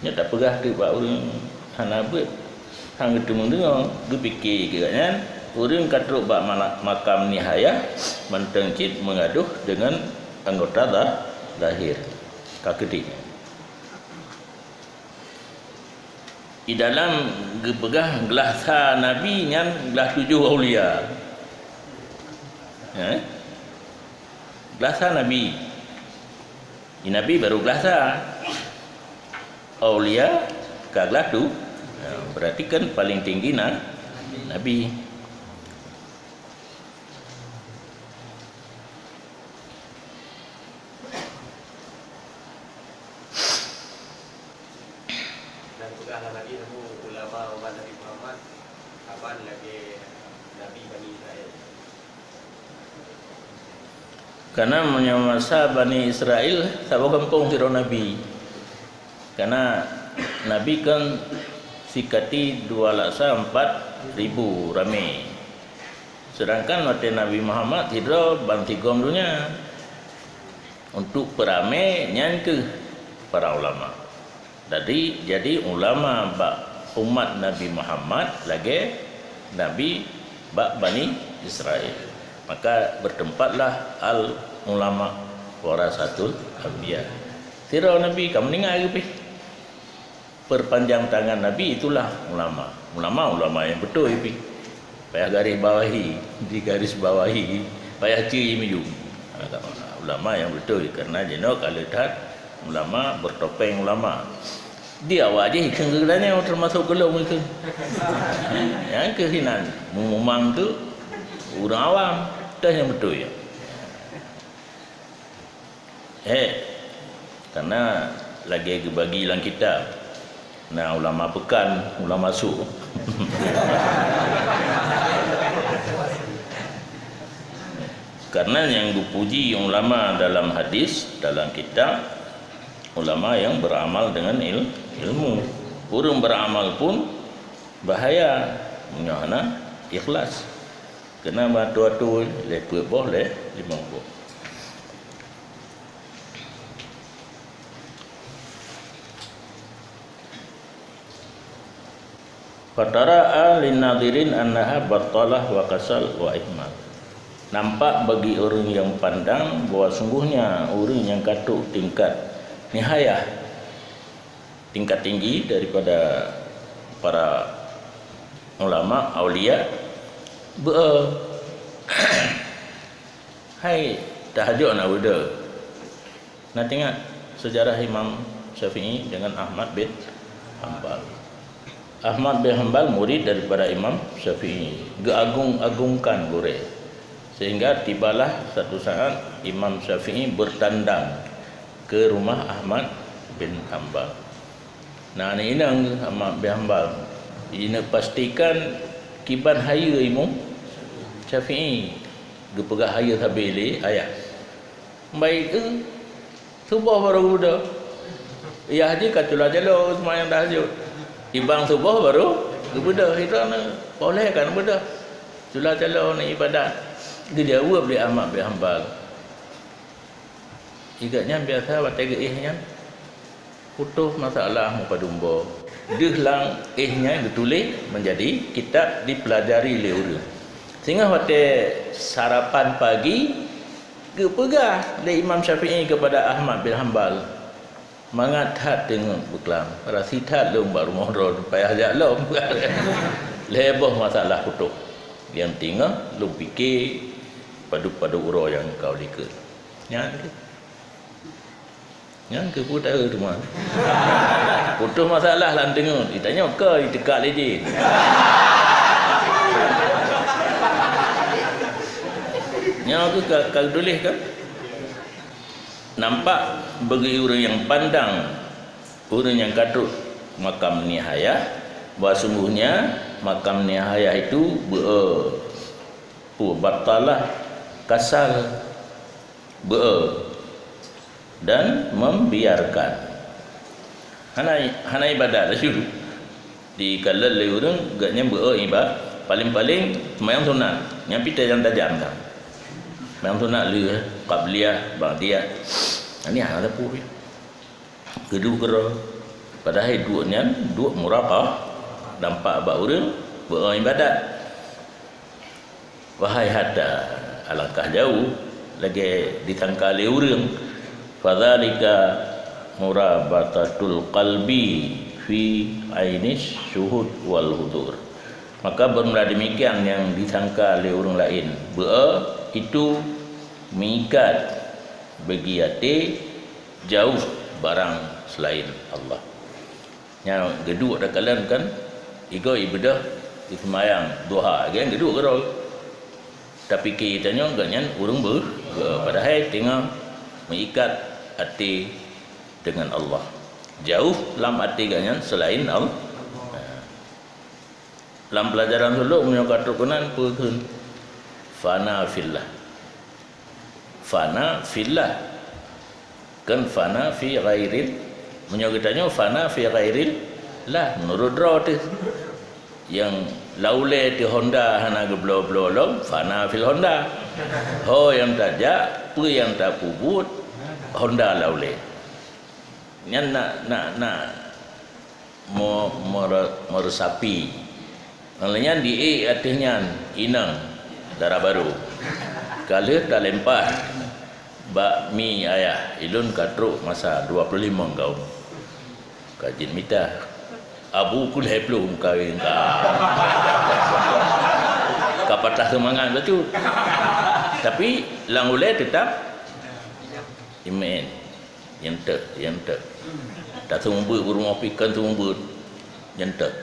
Nyoe tapeugah teuk bak ureuëng hana beuet, han geuteumeung deungoe, geupike keu gobnyan, ureuëng ka trok bak mana-, makam nihayah mantong cit meungadôh deungon anggota za-, zahir. Ka keudeh. Di dalam geupeugah glah sa nabi nyan glah tujoh aulia. Eh? Glah sa nabi. Di nabi baru glah sa. Aulia ka glah tu. Ya, berarti kan paling tinggi na-, nabi. Dan peugah lam hadis, ulama umat Nabi Muhammad saban lagée nabi Bani Israel. Karena meunyoe masa Bani Israel, saboh gampông sidroe nabi. Karena nabi kan sikati dua laksa empat ribu ramé. Sedangkan watée Nabi Muhammad sidroe ban sigom donya. Untuk peuramé nyan keuh para ulama. Jadi, jadi ulama bak umat Nabi Muhammad lagée nabi bak Bani Israel. Maka bertempatlah al ulama warasatul anbiya. Sidroe nabi ka meuninggai geupih. Perpanjang tangan nabi itulah ulama. Ulama, ulama nyang beutôi pih. Payah garis bawahi, digaris bawahi, payah ciri miyueb. Ha, tak apa. Ulama nyang beutôi, karena jinoe ka le that ulama bertopeng ulama. Di awak jih ikheun keu geutanyoe, termasuk keu lôn ikheun. Nyang keuh hinan, mumang tu ureuëng awam, teuh nyang beutôi. Eh, karena lagée geubagi lam kitab, na ulama peukan, ulama su. Karena nyang geupuji ulama dalam hadis, dalam kitab, ulama yang beramal dengan il-, ilmu. Ureuëng beramal pun bahaya meunyoe hana ikhlas. Keunan bak tua-tua lé peuet boh lé limong boh. Fatara'a linnadhirin annaha battalah wa kasal wa ihmal. Nampak bagi ureuëng nyang pandang bahwa sungguhnya ureuëng nyang ka trok tingkat nihayah, tingkat tinggi daripada para ulama, aulia, beu-, hai tahajud na beude. Na teuingat sejarah Imam Syafi'i dengan Ahmad bin Hambal. Ahmad bin Hambal murid daripada Imam Syafi'i, geuagung-agungkan gurée. Sehingga tibalah satu saat Imam Syafi'i bertandang ke rumah Ahmad bin Hambal. Na neuinong Ahmad bin Hambal, jineuk pastikan kiban hayeue Imam Syafi'i, geupeugah hayeue sabe lé ayah. Baik, eh, suboh baru geubeudôh. Yah jih ka cula calo seumayang tahajud. Ibang suboh baru geubeudôh, ira na poh lhée ka neubeudôh. Cula calo na ibadat. Geujaweueb lé Ahmad bin Hambal. Igat nyan biasa watée geuéh nyan putôh masalah meupadum boh. Deuh lam éh nyan geutuléh menjadi kitab dipelajari lé ureuëng. Singoh watée sarapan pagi, geupeugah lé Imam Syafi'i kepada Ahmad bin Hambal, "Mangat that teungeut beuklam, rasi that lôn bak rumoh droe, payah jak lom." Lhée boh masalah putôh. Nyang teungoh lôn pike padub-padub uroe nyang ka likot. Nyan keuh. Nyan keuh peue taeu teuma. Putôh masalah lam teungeut, ditanyong ka jiteuka lé jén. Nyoe keuh ka, ka geutuléh kan? Nampak bagi ureuëng nyang pandang, ureuëng nyang ka trok makam nihayah, bahwa sungguhnya makam nihayah itu beu-, peue, battalah, kasal, beu-, dan membiarkan. Hana, hana ibadat laju. Dikalon lé ureuëng, gobnyan beu-, iba-, paléng-paléng seumayang sunat. Nyan pih tajam-tajam kan. Seumayang sunat lheueh, qabliyah, ba'diyah. Nyan hana teupeu. Geuduek keudroe. Padahai duek nyan, duek muraqabah, nampak bak ureuëng, beu-, ibadat. Wahai hata, alangkah jauh lagée disangka lé ureuëng. Fadzalika murabatatul qalbi fi ainis syuhud wal hudur. Maka bermula demikian yang disangka lé ureuëng laén. Beu-, itu meuikat bagi até jauh barang selain Allah. Nyan geuduek takalon kan, igoe ibeudôh, iseumayang duha, kan geuduek keudroe. Tapi keu tanyoe gobnyan ureuëng beu-, beu-, padahai teungoh meuikat até dengan Allah. Jauh lam até gobnyan selain Allah. Lam peulajaran suluk meunyoe ka trok keunan peue kheun? Fana fillah. Fana fillah. Kan fana fi ghairil. Meunyoe geutanyoe fana fi ghairillah, meunurot droe teuh. Nyang laulée teuh honda hana geubloe-bloe lom, fana fil honda. Ho nyang tajak, peue nyang tapeubuet, honda laulée. Nyan na, na, na. Mo-, more-, meresapi. Ngon lagée nyan di ék ateueh nyan inong dara barô. Ka lheueh taleumpah bak mi ayah, ilôn ka trok masa dua puluh lima gaung. Ka jeuet mita. Abu ku lhée ploh meukawen ka. Ka patah seumangat bacut. Tapi lam ulée teutap iman. Nyan teuh, nyan teuh. Taseumeubeuet u rumoh pih kon seumeubeuet. Nyan teuh.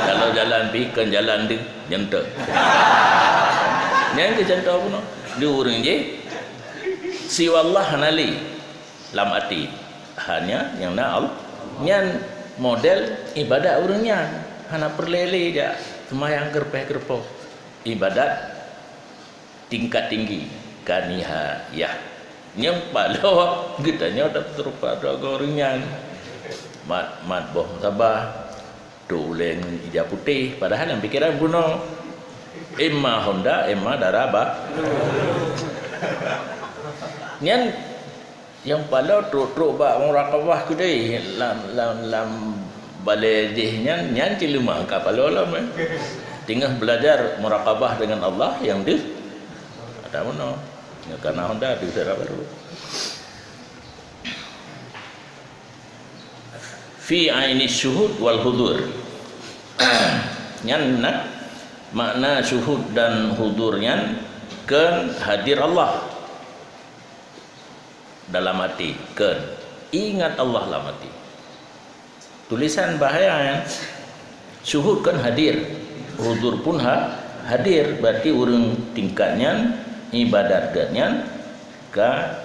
Kalau jalan pih kon jalan deuh, nyan teuh. Nyan keuh contoh bunoe. Di ureuëng jih, siwa Allah hana lé lam até. Hanya nyang na Allah. Nyan model ibadat ureuëng nyan. Hana peureulée lé jak seumayang keureupeh-keureupôh. Ibadat tingkat tinggi, ka nihayah. Nyang paloe geutanyoe tateurupa droe ureuëng nyan. Mat, mat boh meusabah, trok ulée ngon ija putéh, padahai lam pikeran bunoe. Emma honda, emma dara ba-, nyan Nyang paloe trok-trok bak muraqabah keudeh lam, lam, lam Paléh jih nyan, nyan cit leumah ka paloe lom, eh. Teungoh belajar muraqabah dengan Allah nyang deuh. Ada meunoe. Nyang kana honda deuh sira baru. Fi aini syuhud wal hudur. Nyan na makna syuhud dan hudur nyan kheun hadir Allah dalam até, kheun ingat Allah lam até. Tulisan bahaya nyan. Syuhud kan hadir, hudur pun ha-, hadir. Berarti ureuëng tingkat nyan, ibadat geuh nyan ka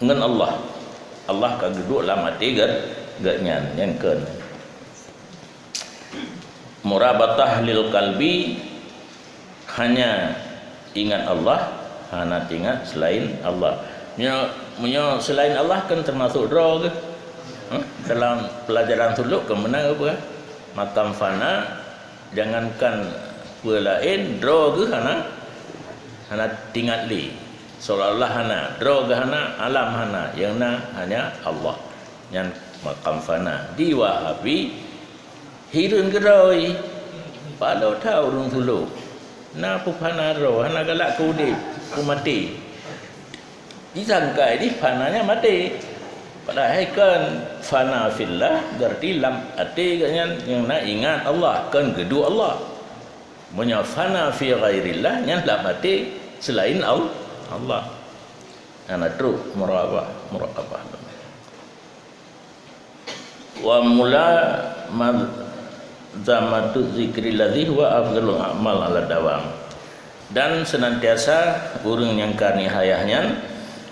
ngon Allah. Allah ka geuduek lam até geuh, geuh nyan, nyan kheun. Murabatah lil qalbi, hanya ingat Allah, hana ingat selain Allah. Meunyoe, meunyoe selain Allah kan termasuk droe geuh. Hah? Dalam pelajaran suluk kan meunan apa? Makam fana, jangankan peue laén, droe geuh hana, hana ingat lé. Seolah-olah hana, droe geuh hana, alam hana, nyang na hanya Allah. Nyan makam fana. Di Wahabi, hireuen keudroe, padahai that ureuëng suluk. Na peue fana droe, hana galak keu udeb, keu maté. Disangka jih fana nyan maté. Padahai kan fana fillah, berarti lam até geuh nyan nyang na ingat Allah, kan geuduek Allah. Meunyoe fana fi ghairillah, nyan lam até selain Al-, Allah. Hana trok muraqabah, muraqabah. Wa mula mazamatu zikri ladzi huwa afdalul a'mal ala dawam. Dan senantiasa ureuëng nyang ka nihayah nyan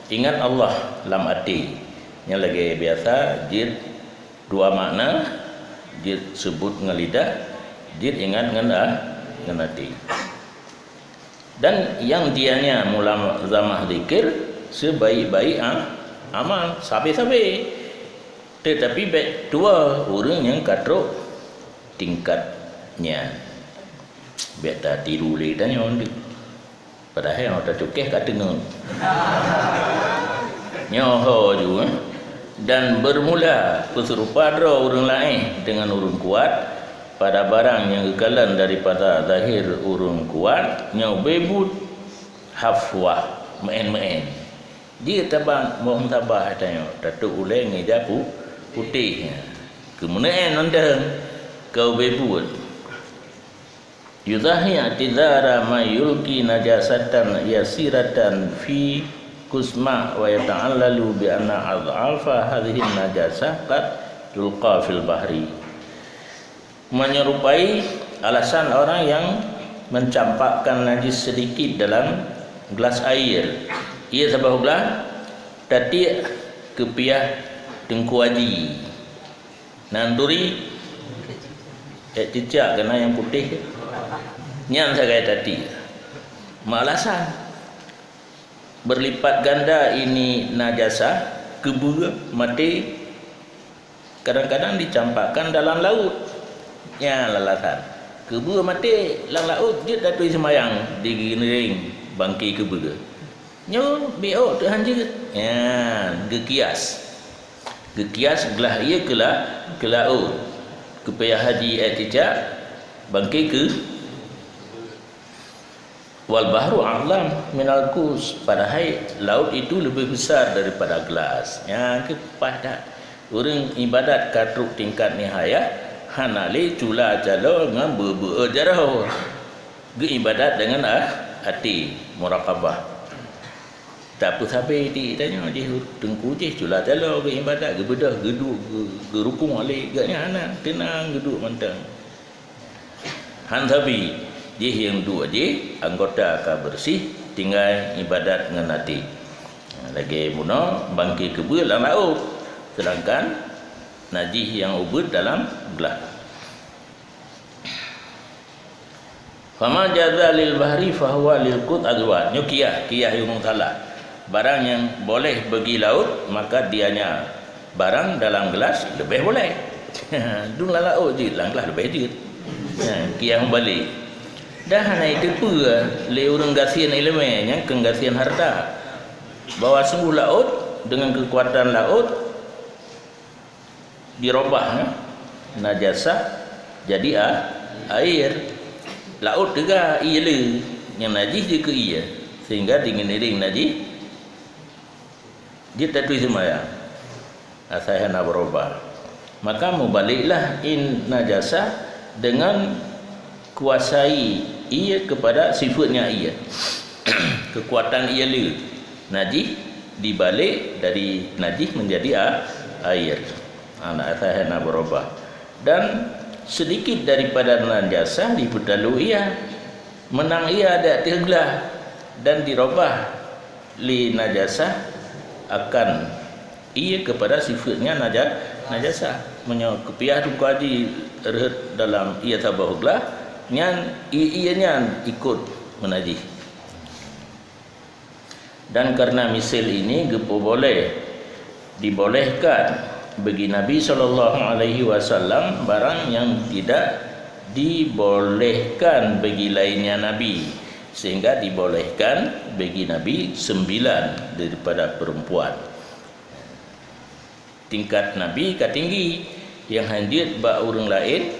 ingat Allah lam até. Nyang lagée biasa jeuet dua makna, jeuet seubut ngon lidah, jeuet ingat ngon a-, ngon até. Dan nyang dianya mulazamah zikir sebaik-baik a-, amal, sabe-sabe. Tetapi bék tuwoe ureuëng nyang ka trok tingkat nyan. Bék tatiru lé tanyoe. Padahai nyang tacukeh ka teungeut. Nyoe ho ju, eh. Dan bermula peuserupa droe ureuëng laén dengan ureuëng kuat, pada barang nyang geukalon daripada zahir ureuëng kuat, nyoe ubé buet hafwah, meu'én-meu'én. Jeuet tabang boh meutabah tanyoe, tatôb ulée ngon ija pu-, putéh. Keumeuneu'én mantong, ka ubé buet. Yudahi i'tidara man yulqi najasatan yasiratan fi kusma wa yata'allalu bi anna adhafa hadhihi najasah qad tulqa fil bahri. Menyerupai alasan orang yang mencampakkan najis sedikit dalam gelas air. Ia saboh glah tatiek keupiah teungku aji. Nan turi, ék cicak keunan nyang putéh. Nyan sagai tatiek. Meulasan. Berlipat ganda ini najasah, keubeue maté, kadang-kadang dicampakkan dalam laut. Nyan alasan. Keubeue maté lam laut jeuet ateueh seumayang di geuring bangké keubeue. Nyoe biôk teuh han jeuet. Nyan geukias. Geukias glah ié keu la-, keu laôt. Keupiah aji ék cicak, bangké keu Wal bahru a'lam minal kus, padahai laut itu lebih besar daripada gelas. Nyan keuh paih that. Ureuëng ibadat ka trok tingkat nihayah, hana lé cula calo ngon beu-beu jaroe. Geuibadat deungon a-, até, muraqabah. Tapeusabe di tanyoe jih teungku jih cula calo geuibadat, geubeudôh, geuduek, geu-, geurukung alé, geuh nyan hana, teunang geuduek mantong. Han sabe, jih nyang duek jih, anggota ka beureuséh, tinggai ibadat ngon até. Lagée bunoe bangké keubeue lam laôt, seudangkan najih nyang ubeuet dalam glah. Fama jaza lil bahri fahuwa lil qut azwad. Nyoe kiah, kiah nyang salah. Barang nyang boleh bagi laôt, maka dianya barang dalam gelas leubeh boleh. Dum lam laôt jeuet, lam glah leubeh jeuet. Ha, kiah meubalek. Dah hana jiteupeue lé ureuëng gasien iéleumé nyang keu gasien hareuta, bahwa sunggoh laôt deungon keukuatan laôt dirobah, ya. Najasah jadi a-, air. Laôt teuga ié le, nyang najih jeuet keu ié, sehingga deungon iring najih jeuet taturi seumayang. Asai hana beurubah. Maka mubaliklah in najasah dengan kuasai ié kepada sifatnya ié. Kekuatan ié le. Najih dibalik dari najih menjadi a-, air. Ha, na asai hana beurubah. Dan sedikit daripada najasah dipeutalu ié. Meunang ié ada teuh glah dan dirubah lé najasah akan ié kepada sifatnya naja-, najasah. Meunyoe kupiah teungku haji rhot dalam ié saboh glah, nyan i-, ié nyan ikot meunajih. Dan karena misil ini geupeuboleh, dibolehkan bagi Nabi sallallahu alaihi wasallam barang yang tidak dibolehkan bagi lainnya Nabi, sehingga dibolehkan bagi Nabi sembilan daripada perempuan. Tingkat Nabi ka tinggi, nyang han jeuet bak ureuëng laén,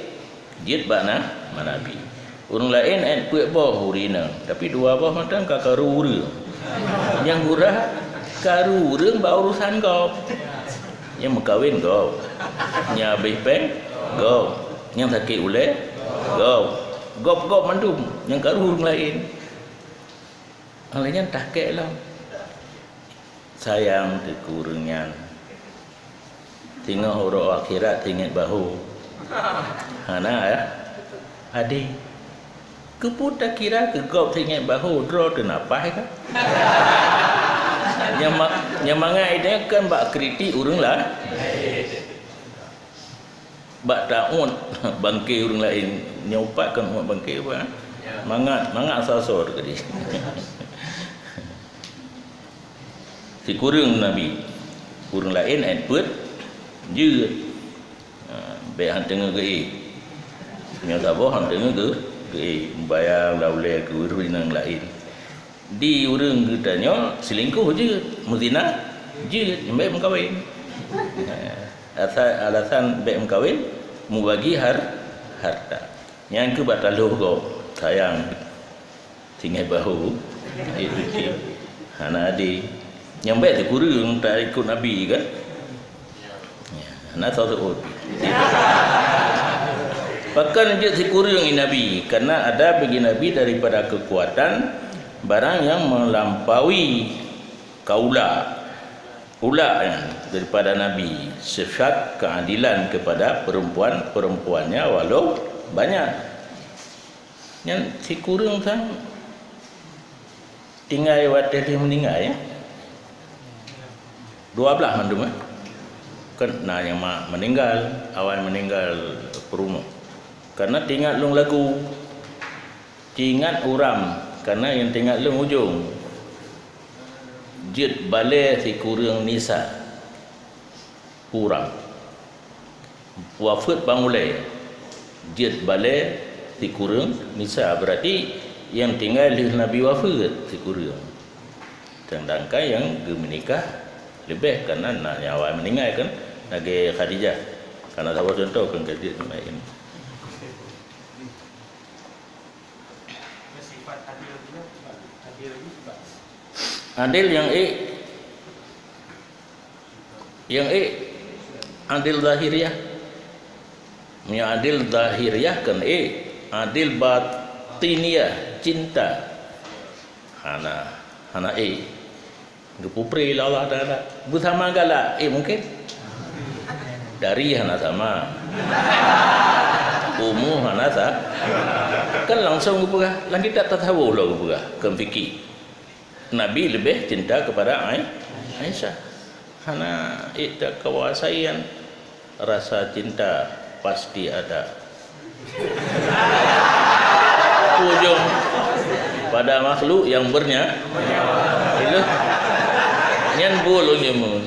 jeuet bak na, ma Nabi. Ureuëng laén ét peuet boh ureuëng inong, tapi dua boh mantong ka karu ureuëng. Nyang gura karu ureuëng bak urusan gob. Nyang meukawen gob. Nyang habéh péng gob. Nyang sakét ulée gob. Gob-gob mandum nyang karu ureuëng laén. Oleh nyan takek lom. Sayang teuh keu ureuëng nyan. Teungoh uroe akhirat teuingat bahu. Hana ya? Adé. Keupeue takira keu gob teuingat bahu droe teunapaih ka? Nyang ma-, nyang mangat ideh kan bak kritik ureuëng lah. Bak taut bangke ureuëng laén, nyoe pat kon umat bangke apa? Mangat, mangat asosor tadi. Sikureueng Nabi, ureuëng laén ét peuet jeuet. Ha, bék han teungoh geu-éh. Nyoe saboh han teungoh geu-, geu-éh. Bayang dah ulée keu ureuëng inong laén. Di ureuëng geutanyoe selingkuh jeuet, meuzina jeuet, bék meukawen. Ha, asai alasan bék meukawen, mubagi har-, harta. Nyang keu bak taloh gob, sayang. Tinggai bahu, eh, cuti. Hana adé. Nyang bék sikureueng ta ikut Nabi kan? Ya, hana tahu. Pakon jeuet sikureueng i Nabi? Karena ada bagi Nabi daripada kekuatan barang yang melampaui kaula. Ulak nyan daripada Nabi, sifat keadilan kepada perempuan-perempuannya walau banyak. Nyan sikureueng sang tinggai watée lheueh meuninggai, ya. Dua blaih mandum, ya. Kan na nyang ma-, meuninggal, awai meuninggal peurumoh. Karena teuingat lôn lagu, teuingat uram, karena nyang teuingat lôn ujong. Jeuet balée sikureueng nisa. Urang. Wafeuet bang ulée. Jeuet balée sikureueng nisa. Berarti nyang tinggai lheueh Nabi wafeuet sikureueng. Sedangkan nyang geumeunikah leubeh, karena na nyang awai meuninggai kan, lagée Khadijah. Karena saboh cuntoh kan ka jeuet laén. Adil nyang ék, nyang ék adil zahiriah. Meunyoe adil zahiriah kan ék, adil batiniah, cinta. Hana, hana ék. Geupeupré lé Allah Taala. Beusama galak, eh, mungkin? Dari hana sama. Umu hana sa-, kan langsung geupeugah, lam kitab tasawuf lom geupeugah, kon fikih. Nabi leubeh cinta kepada Ai-, Aisyah. Hana ék takuasai nyan. Rasa cinta pasti ada. Ujong pada makhluk yang bernya-, itu. Nyan bulu nyemun.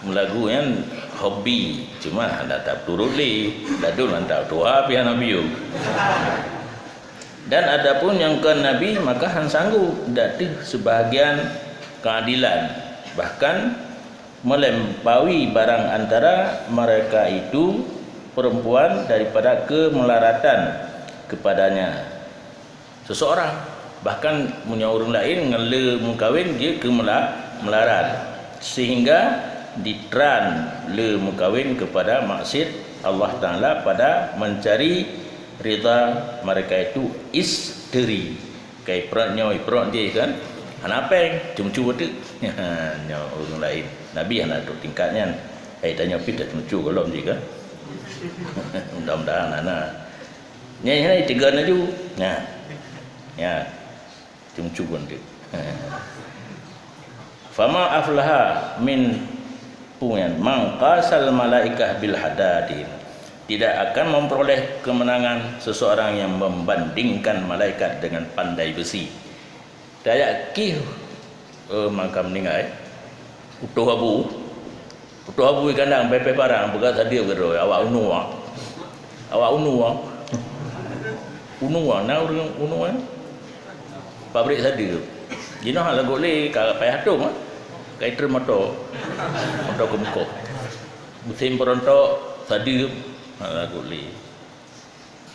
Meulagu nyan hobi, cuma hana taturut lé. Ladôm mantap tuha pih hana biu. Dan adapun nyang kon nabi, maka han sanggup, dak teuh seubahagian keuadilan. Bahkan melampaui barang antara mereka itu perempuan daripada kemelaratan kepadanya seseorang, bahkan meunyoe ureuëng laén ngon le meukawen jeuet keu mela-, meularat, sehingga ditran le meukawen kepada maksiat Allah Taala pada mencari ridha mereka itu isteri. Kai prot nyoe, prot jih kan. Hana péng, cuma-cuma tu. Nyoe ureuëng laén. Nabi hana trok tingkat nyan. Hai tanyoe pih dah cuma-cuma gohlom jih kan. Mudah-mudahan hana. Nyan, nyan, tiga laju. Nah. Ya. Cuma-cuma tu. Fama aflaha min puyan mangkasal malaikah bil hadadin. Tidak akan memperoleh kemenangan seseorang yang membandingkan malaikat dengan pandai besi. Tajak kih, eh, makam meninggai, utoh abu, utoh abu di kandang, pepeh parang, peugah sadeue keudroe, awak unu ah. Awak unu ah. Unu ah, na ureuëng unu ah. Pabrik sadeue. Jinoe hana lagot lé, ka payah tom ah. Ka itrön moto. Moto keumeukoh. Musim peurontok, sadeue, hana lagot lé.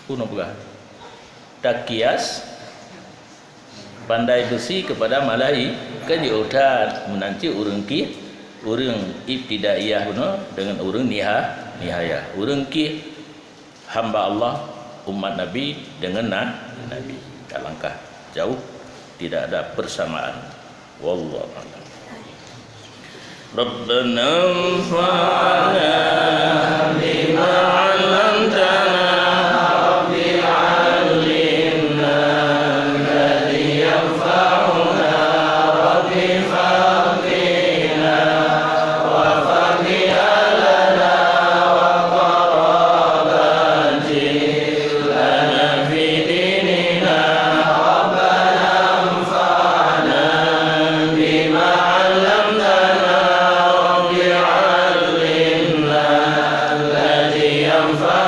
Unu peugah. Takias pandai besi kepada malai, kan jiôh that meunan cit ureuëng kih, ureuëng ibtidaiyah bunoe dengan ureuëng niha-, nihayah. Ureuëng kih hamba Allah, umat Nabi dengan na-, Nabi. Ka langkah jauh, tidak ada persamaan. Wallahu a'lam. ربنا انفعنا بما علمتنا. رب علمنا الذي ينفعنا. رب فقهنا وفقه أهلنا وقرابات لنا في ديننا. ربنا انفعنا بما علمتنا. رب علمنا الذي ينفعنا.